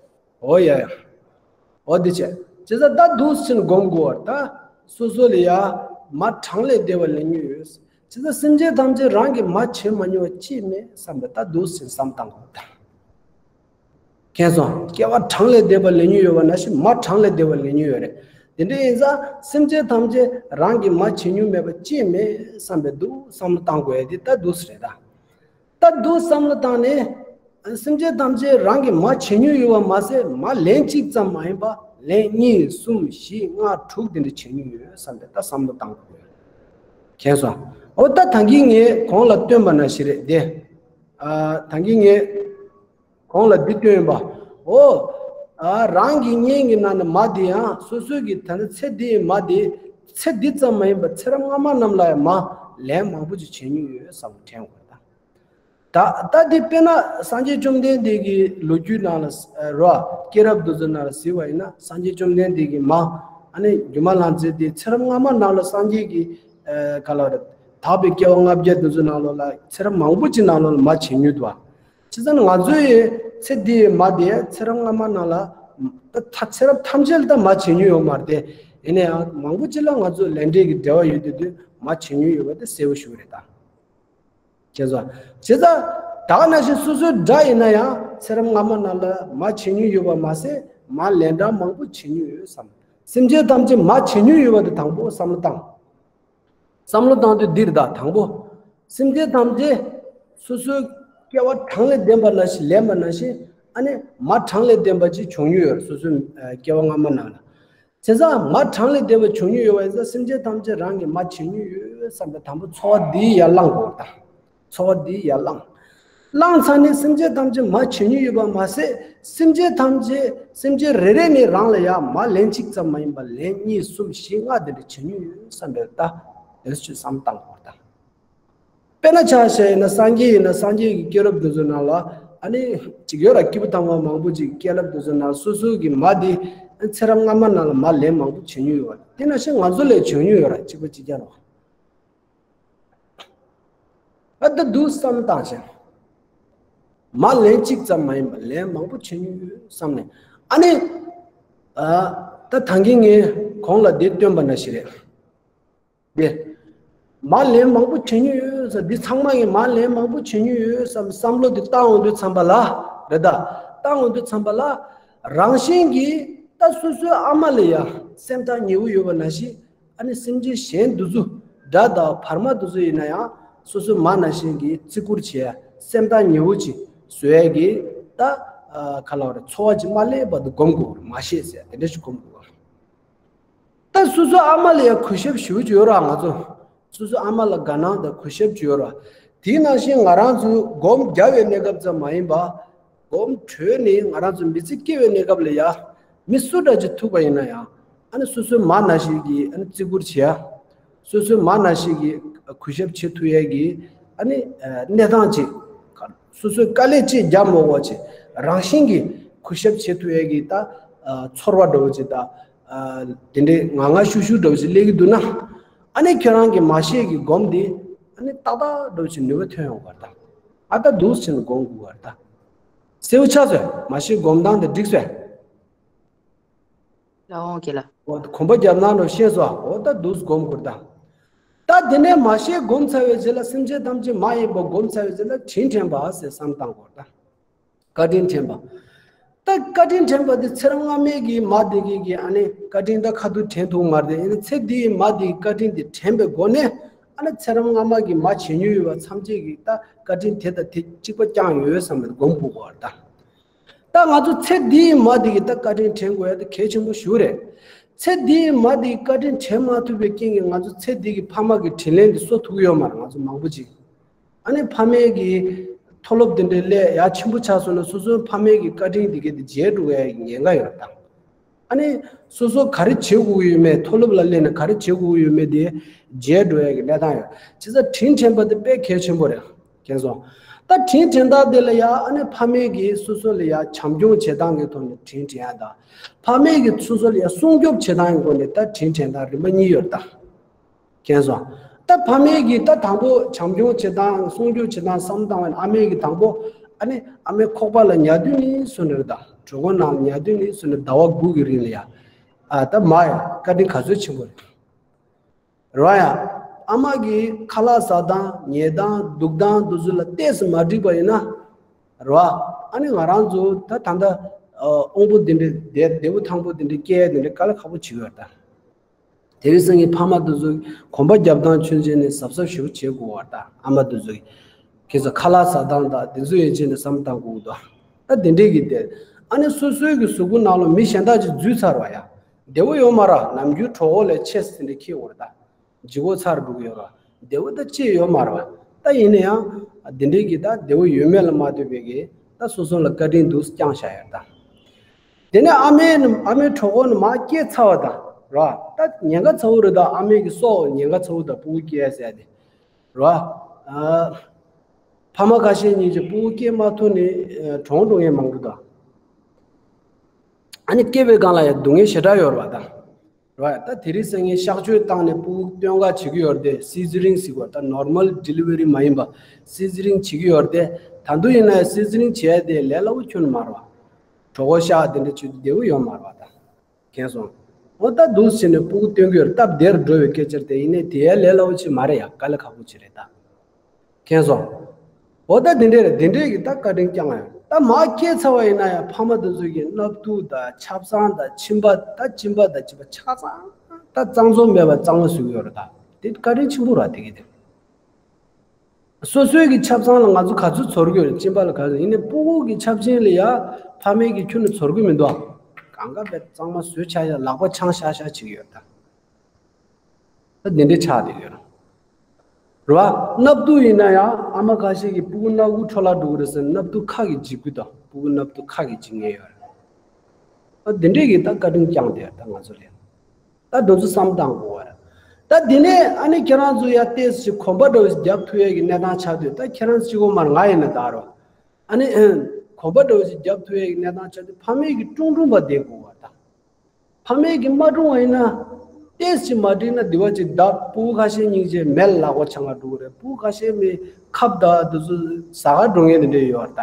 འོ་ཡ་ཡ། འོ་འདི་བྱས། བྱས་ཙང་ད་འདུག་ཟེར་ནས་སྒོམ་དགོས་པ་རེད། ད་སོ་སོ་ལ་ཡ་མ་གྲངས་ལས་འདས་པ་ལེན་མྱོང་ཡོད། བྱས་ཙང་སེམས་ཅན་ཐམས་ཅད་རང་གིས་མ་བྱེད་མ་མྱོང་བ་ཅིས་མེད་བསམ་པས་ད་འདུག་ཟེར་ནས་བསམ་བཏང་དགོས་པ་རེད། མཁྱེན་སོང་། སྐྱེ་བ་གྲངས་ལས་འདས་པ་ལེན་མྱོང་ཡོད་པ་ནང་བཞིན་མ་གྲངས་ལས་འདས་པ་ལེན་མྱོང་ཡོད་རེད། དེ་འདྲ་ཡིན་ཙང་སེམས་ཅན་ཐམས་ཅད་རང་གིས་མ་བྱེད་མྱོང་མེད་པ་ཅིས་མེད་བསམ་པས་འདུག་བསམ་བློ་བཏང་དགོས་ཡ་དེ་ད་འདུག་ཟེར་རེད་ད། ད་འདུག་བསམ་བློ་བཏང་ནས། སེམས་ཅན་ཐམས་ཅད་རང་གིས་མ་བྱེད་མྱོང་ཡོད་པ་མ་ཟད་མ་ལན་གཅིག་ཙམ་མ་ཡིན་པ་ལན་གཉིས་གསུམ་བཞི་ལྔ་དྲུག་དེ་འདྲ་བྱེད་མྱོང་ཡོད་བསམ་པས་ད་བསམ་བློ་བཏང་དགོས། མཁྱེན་སོང་། འོ་ད་ད་གིན་ངས་གོང་ལ་སྟོན་པ་ནང་བཞིན་རེད་དེ། ཨ། ད་གིན་ངས་གོང་ལ་འདི་སྟོན་པ། འོ། ཨ། རང་གི་གཉེན་གྱི་ནང་ནས་མ་དེ་ཡང་སོ་སོའི་གི་ད་ནི་ཚེ་འདིའི་མ་དེ། ཚེ་འདི་ཙམ་མ་ཡིན་པར་ཚེ་རབས་སྔ་མ་རྣམས་ལ་ཡང་མ་ལན་མང་པོ་ཅིག་བྱེད་མྱོང་ཡོད་བསམ་དྲན་དགོས་ད། ད་ལྟ་འདི་དཔེར་ན་སངས་རྒྱས་བཅོམ་ལྡན་འདས་ཀྱི་ལོ་རྒྱུས་ནང་ལ་རོ། སྐྱེས་རབས་དེ་ཚོ་ནང་ལ་གཟིགས་པ་ཡིན་ན་སངས་རྒྱས་བཅོམ་ལྡན་འདས་ཀྱི་མ། ཨ་ནི་སྒྱུ་མ་ལྷ་མཛེས་དེ་ཚེ་རབས་སྔ་མ་ནང་ལ་སངས་རྒྱས་ཀྱི་ག་ལ་རེད། དག་པའི་སྐྱེ་བ་ལྔ་བརྒྱ་དེ་ཚོ་ནང་ལོགས་ལ་ཚེ་རབས་མང་པོ་ཅིག་ནང་ལོགས་ལ་མ་བྱེད་མྱོང་འདུག་བ། བྱས་ཙང་ང་ཚོ་ཡི་ཚེ་འདི་ཡི་མ་དེ་ཚེ་རབས་སྔ་མ་ནང་ལ། ད་ཚེ་རབས་ཐམས་ཅད་ལ་ད་མ་བྱེད་མྱོང་ཡོད་མ་རེད་དེ། ཡིན་ན་ཡང་མང་པོ་ཅིག་ལ་ང་ཚོ་ལས་འབྲས་ཀྱི་འབྲེལ་བ་ཡོད་དུས་དུས་མ་བྱེད་མྱོང་ཡོད་པ་དེ་གསལ་པོ་ཞིག་རེད་ད། བྱས་ཙང་། བྱས་ཙང་། ད་ག་ནང་བཞིན་སོ་སོའི་དགྲ་ཡིན་ན་ཡང་ཚེ་རབས་སྔ་མ་ནང་ལ་མ་བྱེད་མྱོང་ཡོད་པ་མ་ཟད་མ་ལན་གྲངས་མང་པོ་བྱེད་མྱོང་ཡོད་བསམ། སེམས་ཅན་ཐམས་ཅད་མ་བྱེད་མྱོང་ཡོད་པ་དེ་དང་པོ་བསམ་བློ་བཏང་། བསམ་བློ་བཏང་དུས་འདིར་ད་དང་པོ། སེམས་ཅན་ཐམས་ཅད་སོ་སོའི་སྐྱེ་བ་གྲངས་ལས་འདས་པ་ནང་བཞིན་ལེན་པ་ནང་བཞིན་ཨ་ནི་མ་གྲངས་ལས་འདས་པ་ཅིག་བྱུང་མྱོང་ཡོད་སོ་སོའི་སྐྱེ་བ་སྔ་མ་ནང་ལ། བྱས་ཙང་མ་གྲངས་ལས་འདས་པ་བྱུང་མྱོང་ཡོད་པ་ཡིན་ཙང་སེམས་ཅན་ཐམས་ཅད་རང་གིས་མ་བྱེད་མྱོང་ཡོད་བསམ་པའི་དང་པོ་ཚོར་བ་འདི་ཡར་བླངས་དགོས་ད། ཚོར་བ་འདི་ཡར་བླངས། བླངས་ཚར་ནས་སེམས་ཅན་ཐམས་ཅད་མ་བྱེད་མྱོང་ཡོད་པ་མ་ཟད་སེམས་ཅན་ཐམས་ཅད་སེམས་ཅན་རེ་རེ་ནས་རང་ལ་ཡང་མ་ལན་གཅིག་ཙམ་མ་ཡིན་པར་ལན་གཉིས་གསུམ་བཞི་ལྔ་དེ་འདྲ་བྱེད་མྱོང་ཡོད་བསམ་པའི་ད་དེ་ཚོ་ཅིག་བསམ་བཏང་དགོས་ད། དཔེར་ན་ཆ་བཞག་ཡིན་ན་སངས་རྒྱས་ཡིན་ན་སངས་རྒྱས་ཀྱི་སྐྱེས་རབས་དེ་ཚོ་ནང་ལ་ཨ་ནི་ཅིག་ཡོད་ར། སྐྱེས་བུ་དམ་པ་མང་པོ་ཅིག་སྐྱེས་རབས་དེ་ཚོ་ནང་སོ་སོ་གི་མ་དེ་ཚེ་རབས་སྔ་མ་ནང་ལ་མ་ལན་མང་པོ་བྱེད་མྱོང་ཡོད་ར། དེ་ནང་བཞིན་ང་ཚོ་ལས་བྱེད་མྱོང་ཡོད་ར་གཅིག་པ་གཅིག་རྐྱང་ར། ཨ་ད་འདུག་བསམ་བཏང་ཞིང་། མ་ལན་གཅིག་ཙམ་མ་ཡིན་པར་ལན་མང་པོ་བྱེད་མྱོང་ཡོད་བསམ་ནས་ཨ་ནི། ཨ་ད་ད་གིན་ངས་གོང་ལ་དེ་སྟོན་པ་ནང་བཞིན་རེད། དེ། མ་ལན་མང་པོ་བྱེད་མྱོང་ཡོད་ཟེར། འདི་ཚང་མ་ངས་མ་ལན་མང་པོ་བྱེད་མྱོང་ཡོད་བསམ་བསམ་བློ་དེ་བཏང་འོང་དུས་ཙམ་པ་ལ། རེད་ད། བཏང་འོང་དུས་ཙམ་པ་ལ། རང་བཞིན་གྱིས་ད་སོ་སོའི་ཨ་མ་ལ་ཡ་སེམས་ཐག་ཉེ་བོ་ཡོད་པ་ནང་བཞིན། ཨ་ནི་སེམས་ཅན་གཞན་འདི་ཚོ་དགྲ་དང་བར་མ་འདི་ཚོ་ཡིན་ན་ཡང་སོ་སོའི་མ་ནང་བཞིན་གྱིས་བརྩི་བཀུར་བྱེད་ཡ་སེམས་ཐག་ཉེ་བོ་ཅིག་བཟོ་ཡ་གི་ད། ཨ་ག་ལ་བ་རེད། ཚོར་བ་ཅིག་མ་སླེབས་བར་དུ་སྒོམ་དགོས་པ་རེད། མ་ཤེས་ཟེར་དེ་འདྲ་ཞིག་སྒོམ་དགོས་པ་རེད། ད་སོ་སོའི་ཨ་མ་ལ་ཡང་གུས་ཞབས་ཞེ་པོ་ཅིག་ཡོད་ར་ང་ཚོ། སོ་སོའི་ཨ་མ་ལ་དགའ་སྣང་དང་གུས་ཞབས་ཅིག་ཡོད་ར། དེའི་ནང་བཞིན་ང་རང་ཚོ་སྒོམ་རྒྱག་པའི་གནས་སྐབས་ཙམ་མ་ཡིན་པ། སྒོམ་གྲོལ་ནས་ང་རང་ཚོ་མི་ཚེ་སྐྱེལ་བའི་གནས་སྐབས་ལ་ཡ། མི་སུ་འདྲ་ཅིག་ཐུག་པ་ཡིན་ན་ཡང་། ཨ་ནི་སོ་སོའི་མ་ནང་བཞིན་གྱི་ཨ་ནི་བརྩི་བཀུར་བྱེད་ཡ། སོ་སོའི་མ་ནང་བཞིན་གྱི་གུས་ཞབས་བྱེད་ཐུབ་ཡ་གི་ཨ་ནི་གནས་སྟངས་ཅིག་སོ་སོའི་དཀའ་ལས་ཅིག་རྒྱག་མ་དགོས་པ་ཅིག་རང་བཞིན་གྱིས་གུས་ཞབས་བྱེད་ཐུབ་ཡ་གི་ད་ཚོར་བ་འདྲ་བོ་ཅིག་ད། དེ་འདྲའི་ངང་ངང་ཤུགས་ཤུགས་འདྲ་བོ་ཞིག་སླེབས་ཀྱི་འདུག་ན། ཨ་ནི་ཁྱོད་རང་གི་མ་ཤེས་ཀྱི་སྒོམ་འདི་ཨ་ནི་ཏག་ཏག་འདྲ་བོ་ཞིག་ནུས་པ་ཐོན་ཡོང་བར་ད། ཨ་ད་འདུག་ཟེར་ནས་སྒོམ་དགོས་བར་ད། གསལ་པོ་ཆགས་སོང་། མ་ཤེས་སྒོམ་སྟངས་དེ་འགྲིག་སོང་། ལ་འོང་གི་ལ། འོ་གོམ་པ་རྒྱབ་ན་འགྲོ་ཤེས་སོང་། འོ་ད་འདུག་སྒོམ་དགོས་ད། ད་དེ་ནས་མ་ཤེས་སྒོམ་ཚར་བའི་རྗེས་ལ་སེམས་ཅན་ཐམས་ཅད་མ་ཡིན་པ་སྒོམ་ཚར་བའི་རྗེས་ལ་དྲིན་དྲན་པ་ཟེར་བསམ་བཏང་དགོས་ད། བཀའ་དྲིན་དྲན་པ། ད་བཀའ་དྲིན་དྲན་པ་དེ་ཚེ་རབས་སྔ་མའི་གི་མ་དེ་གི་གི་ཨ་ནི་བཀའ་དྲིན་ད་ཁ་ཐུག་དྲན་ཐུབ་མ་རེད། ཨ་ནི་ཚེ་འདིའི་མ་དེ་གི་བཀའ་དྲིན་དེ་དྲན་པའི་སྒོ་ནས་ཨ་ནི་ཚེ་རབས་སྔ་མ་གི་མ་བྱེད་མྱོང་ཡོད་པ་ཐམས་ཅད་ཀྱི་ད་བཀའ་དྲིན་དེ་དང་དེ་གཅིག་པ་བསྐྱངས་ཡོད་བསམ་པའི་སྒོམ་དགོས་པ་རེད་ད། ད་ང་ཚོ་ཚེ་འདིའི་མ་དེ་གི་ད་བཀའ་དྲིན་དྲན་དགོས་ཡ་དེ་གལ་ཆེན་པོ་ཞིག་རེད། ཚེ་འདིའི་མ་དེ་གི་བཀའ་དྲིན་དྲན་མ་ཐུབ་པའི་རྐྱེན་གྱིས་ང་ཚོ་ཚེ་འདི་གི་ཕ་མ་གི་དྲིན་ལན་དེ་གསོ་ཐུབ་ཀྱི་ཡོད་མ་རེད། ང་ཚོ་མང་པོ་ཅིག་ཨ་ནི་ཕ་མའི་གི་ མཐོ་སློབ་དེ་འདྲའི་སླེབས་ཡ་ཆེན་པོ་ཆགས་སོང་ན་སོ་སོའི་ཕ་མའི་གི་བཀའ་དྲིན་དེ་གའི་དེ་བརྗེད་འགྲོ་ཡ་གི་ཉེན་ཁ་ཡོད་ད། ཨ་ནི་སོ་སོ་ག་རེ་བྱེད་དགོས་ཀྱི་ཡོད་མེད། མཐོ་སློབ་ལ་སླེབས་ནས་ག་རེ་བྱེད་དགོས་ཀྱི་ཡོད་མེད་དེ་བརྗེད་འགྲོ་ཡ་གི་གནས་སྟངས་ཡོད། བྱས་ཙང་དྲིན་དྲན་པ་དེ་དཔེ་གལ་ཆེན་པོ་རེད། མཁྱེན་སོང་། ད་དྲིན་དྲན་སྟངས་དེ་ལ་ཡ་ཨ་ནི་ཕ་མས་ཀྱིས་སོ་སོ་ལ་ཡ་བྱམས་སྐྱོང་བྱེད་སྟངས་ཀྱི་ཐོག་ནས་དྲིན་དྲན་ཡ་དང་། ཕ་མས་ཀྱིས་སོ་སོ་ལ་ཡ་སྲུང་སྐྱོབ་བྱེད་སྟངས་ཀྱི་སྒོ་ནས་ད་དྲིན་དྲན་སྟངས་རིམ་པ་གཉིས་ཡོད་ད། མཁྱེན་སོང་། ད་ཕ་མས་ཀྱིས་ད་དང་པོ་བྱམས་སྐྱོང་བྱེད་སྟངས་སྲུང་སྐྱོབ་བྱེད་སྟངས་བསམ་བཏང་བ་ན་ཨ་མས་ཀྱིས་དང་པོ་ཨ་ནི་ཨ་མའི་ཁོག་པ་ལ་ཉལ་དུས་ནས་བཟུང་ནས་རེད་ད། གྲོད་ཁོག་ནང་ལ་ཉལ་དུས་ནས་བཟུང་ནས་ཟླ་བ་དགུ་གི་རིང་ལ་ཡ། ཨ་ད་མ་ཡ་བཀའ་དྲིན་ག་ཚོད་ཆེན་པོ་རེད། རེད་བ་ཡ། ཨ་མ་གི་ཁ་ལག་ཟ་སྟངས་ཉལ་སྟངས་འདུག་སྟངས་འདི་ཚོ་ལ་ཏོག་ཙམ་མ་འགྲིག་པ་ཡིན་ན། རེད་བ། ཨ་ནི་ང་རང་ཚོ་ད་ད་ལྟ་དབང་པོ་འདི་འདྲའི་བདེ་བདེ་པོ་ཐང་པོ་འདི་འདྲའི་སྐྱེ་འདི་འདྲའི་དཀའ་ལས་ཁག་པོ་བྱེད་ཀྱི་ཡོད་ད། དེ་རིང་སང་ཉིན་ཕ་མ་འདི་ཚོ་གོམ་པ་རྒྱབ་སྟངས་ཆུང་ཆུང་ནས་གཟབ་གཟབ་ཞེ་པོ་བྱེད་དགོས་བ་ད། ཨ་མ་འདི་ཚོ་གི་ཁྱེད་ཚོ་ཁ་ལག་ཟ་སྟངས་དང་འདི་ཚོ་ཡན་ཆད་ནས་བསམ་བཏང་དགོས་འདུག་ད་འདི་འདྲས་ཀྱི་དེ་ཨ་ནི་སོ་སོའི་གི་གཟུགས་པོ་ནང་ལ་མི་གཞན་དག་ཅིག་འཛུལ་ཚར་བ་ཡ། བདེ་བོ་ཡོད་མ་རེད། ནམ་རྒྱུན་གྲོད་ཁོག་ལས་ཆེ་ཙམ་འདྲ་ཁེགས་འོར་ད། ལྗིད་ཁོག་ཚར་འགྲོ་གི་ཡོད་རེད། བདེ་བོ་ད་ཅི་ཡོད་མ་རེད་བ། ད་ཡིན་ན་ཡང་འདི་འདྲས་ཀྱི་ད་བདེ་བོ་ཡོད་མེད་ལ་མ་ལྟོས་པའི་གི་ད་སོ་སོ་ལ་བཀའ་དྲིན་འདུག་བསྐྱངས་བཞག་ཡོད་ད། དེ་ནས་ཨ་མའི་ནི་ཨ་མའི་གྲོད་ཁོག་ནི་མར་སྐྱེས་ཚར་བ་དང་ར། ད་ཉེན་ཁ་ཚ་བོ་རེད་ད། ཨ་མའི་གི་སྲོག་ཉེན་ཁ་ཚ་བོ་དང་སྤུ་གུ་སྐྱེས་ཟེར་ཏེ་ར། ཨ། ཕ་མ་ཁ་ཤས་གཉིས་ཀྱིས་སྤུ་གུ་སྐྱེས་མ་ཐུབ་ནས་གྲོངས་འགྲོ་མཁན་མང་པོ་འདུག་ཨ་ནི་སྐྱེས་པའི་སྒང་ལ་ཡང་སྡུག་བསྔལ་ཞེ་དྲག་ཡོད་རེད་བ་ད། ར། ད་དེ་རིང་སང་ཉིན་གཤག་བཅོས་བཏང་ནས་སྤུ་གུ་སྟོན་ག་བྱེད་ཀྱི་ཡོད་རེད་དེ། སི་ཛི་རིང་ཟེར་གོ་ད་ནོར་མལ་ཌི་ལི་ཝ་རི་མ་ཡིན་པ་སི་ཛི་རིང་བྱེད་ཀྱི་ཡོད་རེད་དེ། ད་དུང་ཡིན་ན་ཡང་སི་ཛི་རིང་བྱས་དེ་ལས་སླ་བོ་ཁྱོན་ནས་མ་རེད་བ། གྲོད་ཁོག་གཤག་དེ་འདྲ་བྱེད་དུས་བདེ་བོ་ཡོད་མ་རེད་བ་ད། མཁྱེན་སོང་། འོ་ད་འདུག་བྱས་ནས་སྤུ་གུ་སྟོན་གྱི་ཡོད་རེད། སྟབས་བདེར་འགྲོ་བའི་སྐད་ཆ་རེད་དེ། ཡིན་ནའི་དེ་ཡང་ལས་སླ་བོ་ཅིག་མ་རེད་ཡ། དཀའ་ལས་ཁག་པོ་ཅིག་རེད་ད། མཁྱེན་སོང་། འོ་ད་དེ་འདྲས་རེད། དེ་འདྲས་ཀྱི་ད་བཀའ་དྲིན་བསྐྱངས་ཡོད། ད་མར་སྐྱེས་ཚར་བ་ཡིན་ན་ཡང་ཕ་མ་དེ་ཚོ་གི་སྣབས་ཐུག་དང་ཆབ་གསང་དང་མཆིན་པ་ད་མཆིན་པ་དང་མཆིན་པ་ཆ་ཚང་ད་གཙང་བཙོག་མེད་པ་གཙང་མ་བཟོ་གི་ཡོད་རེད་ད། དེ་བཀའ་དྲིན་ཆེན་པོ་རེད་དེ་གི་དེ། སོ་སོའི་གི་ཆབ་གསང་ལ་ང་ཚོ་ག་ཚོད་ཚོར་གི་ཡོད་རེད། གཅིན་པ་ལ་ག་ཚོད། ཡིན་ནའི་སྤུ་གུ་གི་ཆབ་ཆེན་ལ་ཡ་ཕ་མས་གི་ཁྱོན་ནས་ཚོར་གི་མི་འདུག་གང་ག་བས་གཙང་མ་བཟོས་ཆ་ཡ་ལག་པ་འཆང་ཤག་ཤག་བྱེད་ཀྱི་ཡོད་ད། ད་འདི་འདྲའི་ཆགས་བསྡད་ཡོད་རེད་བ། སྣབས་ཐུག་ཡིན་ན་ཡང་ཨ་མ་ཁ་ཤས་ཀྱིས་སྤུ་གུ་སྣ་ཁུག་འཕྲོ་བརླག་འགྲོ་གི་རེད་ཟེར་ནས་སྣབས་ཐུག་ཁ་གིས་འཇིབ་གི་འདུག་སྤུ་གུ་སྣབས་ཐུག་ཁ་གིས་འཇིབ་མཁན་ཡོད་རེད། ད་འདི་འདྲས་ཀྱི་ད་བཀའ་དྲིན་བསྐྱངས་བསྡད་ཡོད་ད་ང་ཚོ་ལ། ད་འདི་ཚོ་བསམ་བཏང་དགོས་པ་རེད། ད་འདི་ནས་ཨ་ནི་ཁྱེད་རང་ཚོ་ཡ་ཏོག་ཙམ་གོམ་པ་འདྲ་བོ་ཞིག་རྒྱབ་ཐུབ་ཡས་ཀྱི་གནས་སྟངས་ཆགས་དུས། ད་ཁྱེད་རང་ཚོ་གཅིག་པོ་མ་རེད། ང་ཡིན་ན་ད་རོ། ཨ་ནི་གོམ་པ་འདྲ་བོ་ཞིག་རྒྱབ་ཐུབ་ཡས་ཀྱི་གནས་སྟངས་ཆགས་དུས་ཕ་མས་ཀྱི་ཀྲུང་ཀྲུང་པ་བསྡད་དགོས་པ་ད། ཕ་མས་ཀྱི་མ་ཀྲུང་བ་ཡིན་ན་ཏོག་ཙམ་མ་འགྲིག་ན་དེ་བ་ཅིག་ད་སྤུ་གུ་ཁ་ཤས་སྙིང་རྗེ་མེད་ལག་པ་འཆང་ག་འགྲོ་གི་རེད། སྤུ་གུ་ཁ་ཤས་མི་ཁབ་ད་འདི་ཚོ་ཟ་ག་འགྲོ་མཁན་དེ་འདྲས་ཡོད་ད།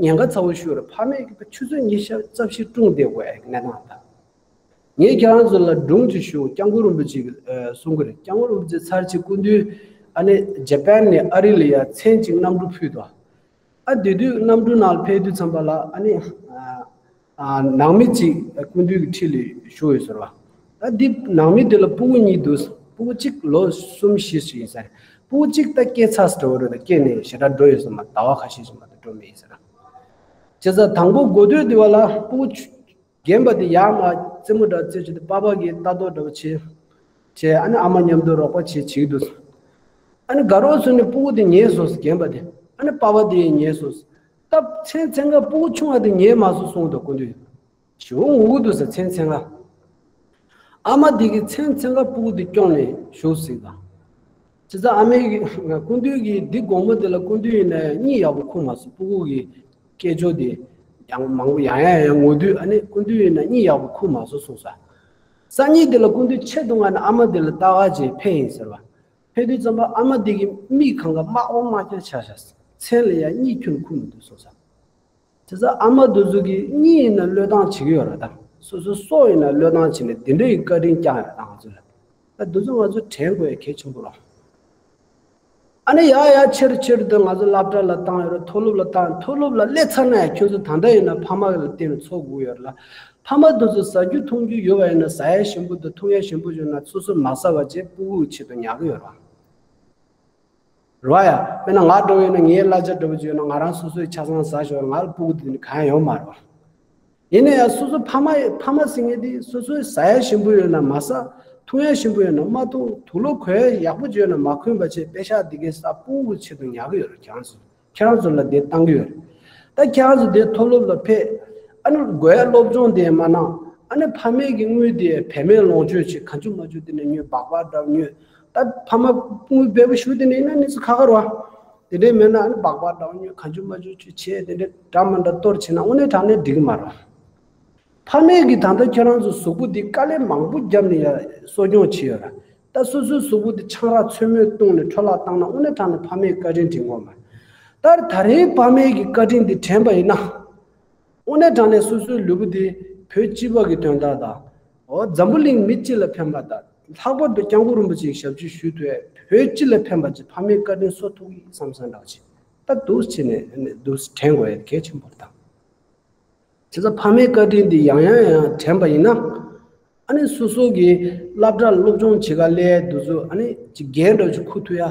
ཉེན་ཁ་ཚ་བོ་ཞིག་རེད། ཕ་མས་ཀྱི་ཆུ་ཚོད་ཉི་ཤུ་རྩ་བཞི་ཀྲུང་བསྡད་དགོས་ཡ་གི་གནས་སྟངས་དང་། ངས་ཁྱེད་རང་ཚོ་ལ་སྒྲུང་ཅིག་ཞུ། སྐྱབས་མགོན་རིན་པོ་ཆེ་གིས་གསུང་གི་རེད། སྐྱབས་མགོན་རིན་པོ་ཆེ་ཚར་གཅིག་སྐུ་མདུན་ཨ་ནི་ཇ་པན་ནས་ཨ་རི་ལ་ཡ་མཚན་གཅིག་གནམ་གྲུ་ཕུད་དོ། ཨ་དེ་དུས་གནམ་གྲུ་ནང་ལ་ཕེབས་དུས་ཙམ་པ་ལ་ཨ་ནི་ནང་མི་གཅིག་སྐུ་མདུན་གྱི་འཁྲིས་ལ་བཞུགས་ཡོད་ཟེར་བ། ཨ་འདི་ནང་མི་དེ་ལ་སྤུ་གུ་གཉིས་འདུག་སྤུ་གུ་གཅིག་ལོ་གསུམ་བཞི་ཞིག་ཡིན་ས་རེད། སྤུ་གུ་གཅིག་ད་སྐྱེས་ཚར་ཟེར་བ་རེད། ད་སྐྱེས་ནས་ཞེ་དྲག་འགྲོ་ཡོད་ས་མ། ཟླ་བ་ཁ་ཤས་ཤིག་མ་གཏོགས་འགྲོ་མེད་ཡིན་ས་རེད། བྱས་ཙང་དང་པོ་འགོ་སྟོད་དེ་བ་ལ་སྤུ་གུ་རྒན་པ་དེ་ཡར་མར་རྩེད་མོ་འདྲ་རྩེ་བྱེད་དུས་པ་ཕ་གིས་ལྟ་རྟོག་འདྲ་བོ་བྱེད། བྱས་ཨ་ནི་ཨ་མ་མཉམ་དུ་རོགས་པ་བྱེད་བྱེད་ཀྱི་འདུག་ཨ་ནི་དགའ་རོགས་ཚོ་ནི་སྤུ་གུ་དེ་ཉལ་སོང་ཟེར། རྒན་པ་དེ། ཨ་ནི་པ་ཕ་དེ་ཡང་ཉལ་སོང་ཟེར། ད་མཚན་མཚན་ག་སྤུ་གུ་ཆུང་བ་དེ་ཉལ་མ་སོང་གསུངས་འདུག་སྐུ་མདུན། ཞེ་པོ་ངུ་གི་འདུག་ཟེར་མཚན་མཚན་ག། ཨ་མ་དེ་གིས་མཚན་མཚན་ག་སྤུ་གུ་དེ་བསྐྱངས་ནས་བཞུགས་ཟེར་ག། བྱས་ཙང་ཨ་མའི་གི་སྐུ་མདུན་གྱི་འདི་དགོང་མོ་དེ་ལ་སྐུ་མདུན་ཡིན་ན་ཡང་གཉིད་ཡག་པོ་ཁུག་མ་སོང་། སྤུ་གུ་གི་སྐད་ཅོར་དེ་ཡང་མང་པོ་ཡང་ཡང་ཡང་ངུ་དུས་ཨ་ནི་སྐུ་མདུན་ཡིན་ན་གཉིད་ཡག་པོ་ཁུག་མ་སོང་གསུངས་ས། སང་ཉིན་དེ་ལ་སྐུ་མདུན་ཆེད་དུ་ང་ནི་ཨ་མ་དེ་ལ་ལྟ་ག་བྱས་ཕེབས་ཡིན་ཟེར་བ། ཕེབས་དུས་ཙམ་པ་ཨ་མ་དེ་གི་མིག་གང་ག་དམར་པོ་དམར་རྐྱང་ཆགས་ཤག་མཚན་ལ་ཡང་གཉིད་ཁྱོན་ནས་ཁུག་མི་འདུག་གསུངས་ས། བྱས་ཙང་ཨ་མ་དེ་ཚོ་གིས་གཉིད་ཡིན་ན་བློས་བཏང་བྱེད་ཀྱི་ཡོད་རེད་ད། སོ་སོའི་སྲོག་ཡིན་ན་བློས་བཏང་བྱས་ནས་དེ་འདྲ་ཡི་བཀའ་དྲིན་བསྐྱངས་ཡོད་ད་ང་ཚོ་ལ། ད་དེ་ཚོ་ང་ཚོ་དྲན་དགོས་ཡ་གལ་ཆེན་པོ་རེད། ཨ་ནི་ཡར་ཡར་ཆེར་ཆེར་དུ་ང་ཚོ་སློབ་གྲྭ་ལ་བཏང་ཡོད་རེད། མཐོ་སློབ་ལ་བཏང་། མཐོ་སློབ་ལ་སླེབས་ཚར་ན་ཡང་ཁྱོད་ཚོ་ད་ལྟ་ཡིན་ན་ཕ་མ་ལ་བརྟེན་ནས་འཚོ་དགོས་ཡོད་རེད་ལ། ཕ་མ་དེ་ཚོ་ཟ་རྒྱུ་འཐུང་རྒྱུ་ཡོད་པ་ཡིན་ན་ཟ་ཡ་ཞིམ་པོ་དང་འཐུང་ཡ་ཞིམ་པོ་ཡོད་ན་སོ་སོས་མ་ཟ་བ་བྱས་སྤུ་གུ་ཆེད་དུ་ཉར་གི་ཡོད་རེད། རེད་བ་ཡ། དཔེར་ན་ང་འདྲ་བོ་ཡིན་ན་ངའི་གླ་ཆ་འདྲ་བོ་ཅིག་ཡོད་ན་ང་རང་སོ་སོས་ཆ་ཚང་ཟ་ཞོར་ང་ལ་སྤུ་གུ་དེ་ནི་གང་ཡང་ཡོད་མ་རེད་བ། ཡིན་ན་ཡང་སོ་སོ་ཕ་མ་ཕ་མ་ཟེར་མཁན་དེ་སོ་སོའི་ཟ་ཡ་ཞིམ་པོ་ཡོད་ན་མ་ཟ། འཐུང་ཡ་ཞིམ་པོ་ཡོད་ན་མ་འཐུང་། དུག་ལོག་གོན་ཡ་ཡག་པོ་ཅིག་ཡོད་ན་མ་གོན་པ་བྱས་པེ་ཤག་དེ་གའི་ས་སྤུ་གུ་ཆེད་དུ་ཉར་གི་ཡོད་རེད་ཁྱེད་རང་ཚོ། ཁྱེད་རང་ཚོ་ལ་དེ་བཏང་གི་ཡོད་རེད། ད་ཁྱེད་རང་ཚོ་དེ་མཐོ་སློབ་ལ་ཕེབས། ཨ་ནི་དགོས་ཡ་སློབ་སྦྱོང་དེ་མ་གནང་། ཨ་ནི་ཕ་མེས་ཀྱི་དངུལ་དེ་བེད་མེད་ལོངས་སྤྱོད་བྱེད། གང་བྱུང་མ་བྱུང་དེ་ནས་ཉོས། སྦག་སྦག་འདྲ་ཉོས། ད་ཕ་མ་དངུལ་འབེལ་པོ་ཞུ་དེ་ནས་ཡིན་ན་ནི་ཚོ་ཁ་ཁ་རེད་བ། དེ་འདྲས་མེད་ན་ཨ་ནི་སྦག་སྦག་འདྲ་ཉོས། གང་བྱུང་མ་བྱུང་ཅིག་བྱས། དེ་འདྲས་འདྲ་མ་འདྲ་གཏོར་བྱེད་ན་དངོས་གནས་དྲང་གནས་འགྲིག་གི་མ་རེད། ཕ་མས་ཀྱིས་ད་ལྟ་ཁྱེད་རང་ཚོ་གཟུགས་པོ་འདི་དཀའ་ལས་མང་པོ་བརྒྱབ་ནས་ཡ་གསོ་སྐྱོང་བྱས་ཡོད་ར། ད་སོ་སོའི་གཟུགས་པོ་འདི་ཆང་རག་ཚོད་མེད་བཏུང་ནས་འཕྲོ་བརླག་བཏང་ན་དངོས་གནས་དྲང་གནས་ཕ་མས་བཀའ་དྲིན་དྲན་དགོས་མ་རེད། ད་ད་རེས་ཕ་མས་ཀྱི་བཀའ་དྲིན་འདི་དྲན་པ་ཡིན་ན། དངོས་གནས་དྲང་གནས་སོ་སོའི་ལུས་པོ་འདི་བོད་སྤྱི་པ་གི་དོན་དག་དང་། འོ་འཛམ་བུ་གླིང་མི་སྤྱི་ལ་ཕན་པ་དང་། ལྷག་པར་དུ་སྐྱབས་མགོན་རིན་པོ་ཆེའི་ཞབས་ཕྱི་ཞུ་ཐུབ་ཡས། བོད་སྤྱི་ལ་ཕན་པ་ཅིག་ཕ་མའི་བཀའ་དྲིན་གསོ་ཐུབ་ཀྱི་བསམ་བསམ་འདྲ་བ་ཅིག་ད་འདུག་བྱས་ནས་འདུག་དྲན་དགོས་ཡས་གལ་ཆེན་པོ་རེད་ད། བྱས་ཙང་ཕ་མའི་བཀའ་དྲིན་འདི་ཡང་ཡང་ཡང་དྲན་པ་ཡིན་ན། ཨ་ནི་སོ་སོ་གི་སློབ་གྲྭར་སློབ་སྦྱོང་བྱེད་ག་སླེབས་དུས་ཚོད་ཨ་ནི་ཅིག་འགན་འདྲ་ཅིག་འཁུར་ཐུབ་ཡ།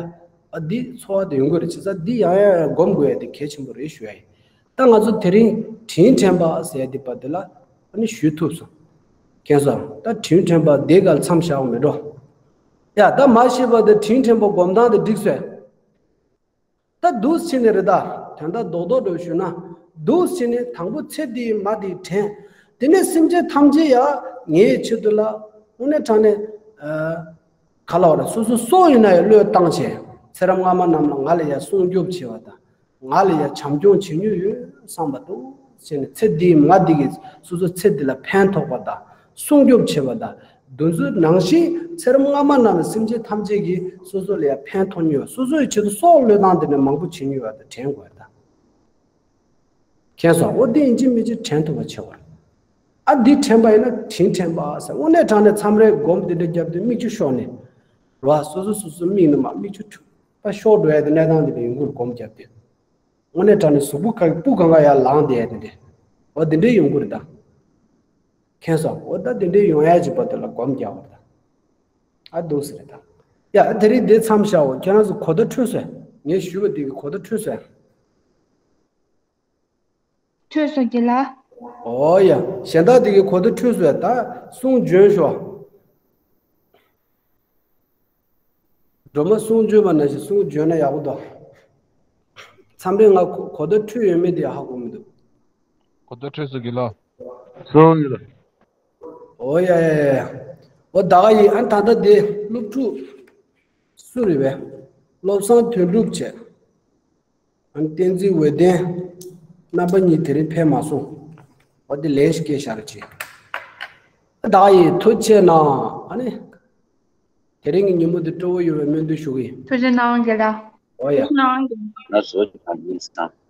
ཨ་འདི་ཚོར་བ་དེ་ཡོང་གི་རེད། བྱས་ཙང་འདི་ཡང་ཡང་ཡང་སྒོམ་དགོས་ཡ་དེ་གལ་ཆེན་པོ་རེད་ཞུ་ཡ་ཡིན། ད་ང་ཚོ་དེ་རིང་དྲིན་དྲན་པ་ཟེར་ཡ་དེ་པ་དེ་ལ་ཨ་ནི་ཞུ་ཐུབ་སོང་། མཁྱེན་སོང་། ད་དྲིན་དྲན་པ་དེ་ག་ལ་མཚམས་བཞག་མི་འགྲོ། ཡ་ད་མ་ཤེས་པ་དེ་དྲིན་དྲན་པ་སྒོམ་སྟངས་དེ་འགྲིག་སོང་། ད་འདུག་སེ་བྱས་ནས་རེད་ད། དོན་དག་རྡོག་རྡོག་འདྲ་བོ་ཞུས་ན། འདུག་སེ་བྱས་ནས་དང་པོ་ཚེ་འདིའི་མ་འདི་དྲན། དེ་ནས་སེམས་ཅན་ཐམས་ཅད་ཡ་ངའི་ཆེད་དུ་ལ་དངོས་གནས་དྲང་གནས། ཨ། ག་ལ་བ་རེད། སོ་སོ་སྲོག་ཡིན་ན་ཡང་བློས་བཏང་བྱས། ཚེ་རབས་སྔ་མ་རྣམས་ལ་ང་ལ་ཡ་སྲུང་སྐྱོབ་བྱེད་པ་དང་། ང་ལ་ཡ་བྱམས་སྐྱོང་བྱེད་མྱོང་ཡོད་བསམ་པ་འདུག་སེ་བྱས་ནས་ཚེ་འདིའི་མ་འདི་གིས་སོ་སོ་ཚེ་འདི་ལ་ཕན་ཐོགས་པ་དང་། སྲུང་སྐྱོབ་བྱེད་པ་དང་། འདི་ཚོ་ནང་བཞིན་ཚེ་རབས་སྔ་མ་རྣམས་ལ་སེམས་ཅན་ཐམས་ཅད་ཀྱིས་སོ་སོ་ལ་ཡང་ཕན་ཐོགས་མྱོང་བ། སོ་སོའི་ཆེད་དུ་སྲོག་བློས་བཏང་དེ་ནས་མང་པོ་བྱེད་མྱོང་བ་དེ་དྲན་དགོས་ཡ་ད། མཁྱེན་སོང་། འོ་དེ་ཡིན་གཅིག་མིན་གཅིག་དྲན་ཐུབ་པ་བྱེད་དགོས། ཨ་འདི་དྲན་པ་ཡིན་ན་དྲིན་དྲན་པ་ཟེར། དངོས་གནས་དྲང་གནས་མཚམས་རེ་སྒོམ་དེ་འདྲ་བརྒྱབ་དུས་མིག་ཆུ་ཤོར་ནས། རེད་བ། སོ་སོ་སོ་སོའི་མིག་ནང་མ་མིག་ཆུ་འཁྲུག་པ་ཤོར་འགྲོ་ཡ་དེ་གནས་སྟངས་དེ་འདྲ་ཡོང་གི་རེད། སྒོམ་བརྒྱབ་དུས། དངོས་གནས་དྲང་གནས་གཟུགས་པོ་ག་སྤུ་གང་ག་ཡར་ལངས་བསྡད་ཡ་དེ་འདྲ། འོ་དེ་འདྲ་ཡོང་གི་རེད་ད། མཁྱེན་སོང་། འོ་ད་དེ་འདྲའི་ཡོང་ཡ་གཅིག་པ་དེ་ལ་སྒོམ་རྒྱག་པ་དང་། ཨ་འདུག་སེ་རེད་ད། ཡ་དེ་རིང་འདི་མཚམས་བཞག་འོ། ཁྱེད་རང་ཚོ་གོ་བརྡ་འཕྲོད་སོང་། ངས་ཞུས་པ་དེ་གི་གོ་བརྡ་འཕྲོད་སོང་། འཕྲོད་སོང་རྒན་ལགས། འོ་ཡ། གཞན་དག་དེ་གི་གོ་བརྡ་འཕྲོད་སོང་། ད་གསུང་འབྱོན་ཤོག། སྒྲོལ་མ་གསུང་འབྱོན་པ་ནང་བཞིན་གསུང་འབྱོན་ན་ཡག་པོ་འདུག། མཚམས་རེ་ང་གོ་གོ་བརྡ་འཕྲོད་ཡོད་མེད་དེ་ཧ་གོ་མི་འདུག། གོ་བརྡ་འཕྲོད་སོང་རྒན་ལགས། སོང་ཡོད། འོ་ཡ་ཡ་ཡ། འོ་ད་ག་ཡིན། ཨ་ད་ལྟ་དེ་སློབ་ཕྲུག་སུ་རེད་པས། བློ་བཟང་དོན་གྲུབ་བྱས། ཨ་ནི་བསྟན་འཛིན་འོད་ལྡན། རྣམ་པ་གཉིས་དེ་རིང་ཕེབས་མ་སོང་། འོ་དེ་ལན་ཞིག་སྐྱེལ་བཞག་རོགས་བྱེད། ཨ་ད་ག་ཡིན། ཐུགས་རྗེ་གནང་། ཨ་ནི། དེ་རིང་གི་ཉིན་མོ་འདི་སྤྲོ་བོ་ཡོང་བའི་སྨོན་འདུན་ཞུ་གི་ཡིན། ཐུགས་རྗེ་གནང་རྒན་ལགས། འོ་ཡ། ཐུགས་རྗེ་གནང་རྒན་ལགས། ང་བཟོ་ཅིག་དང་ཡིན་ཙང་།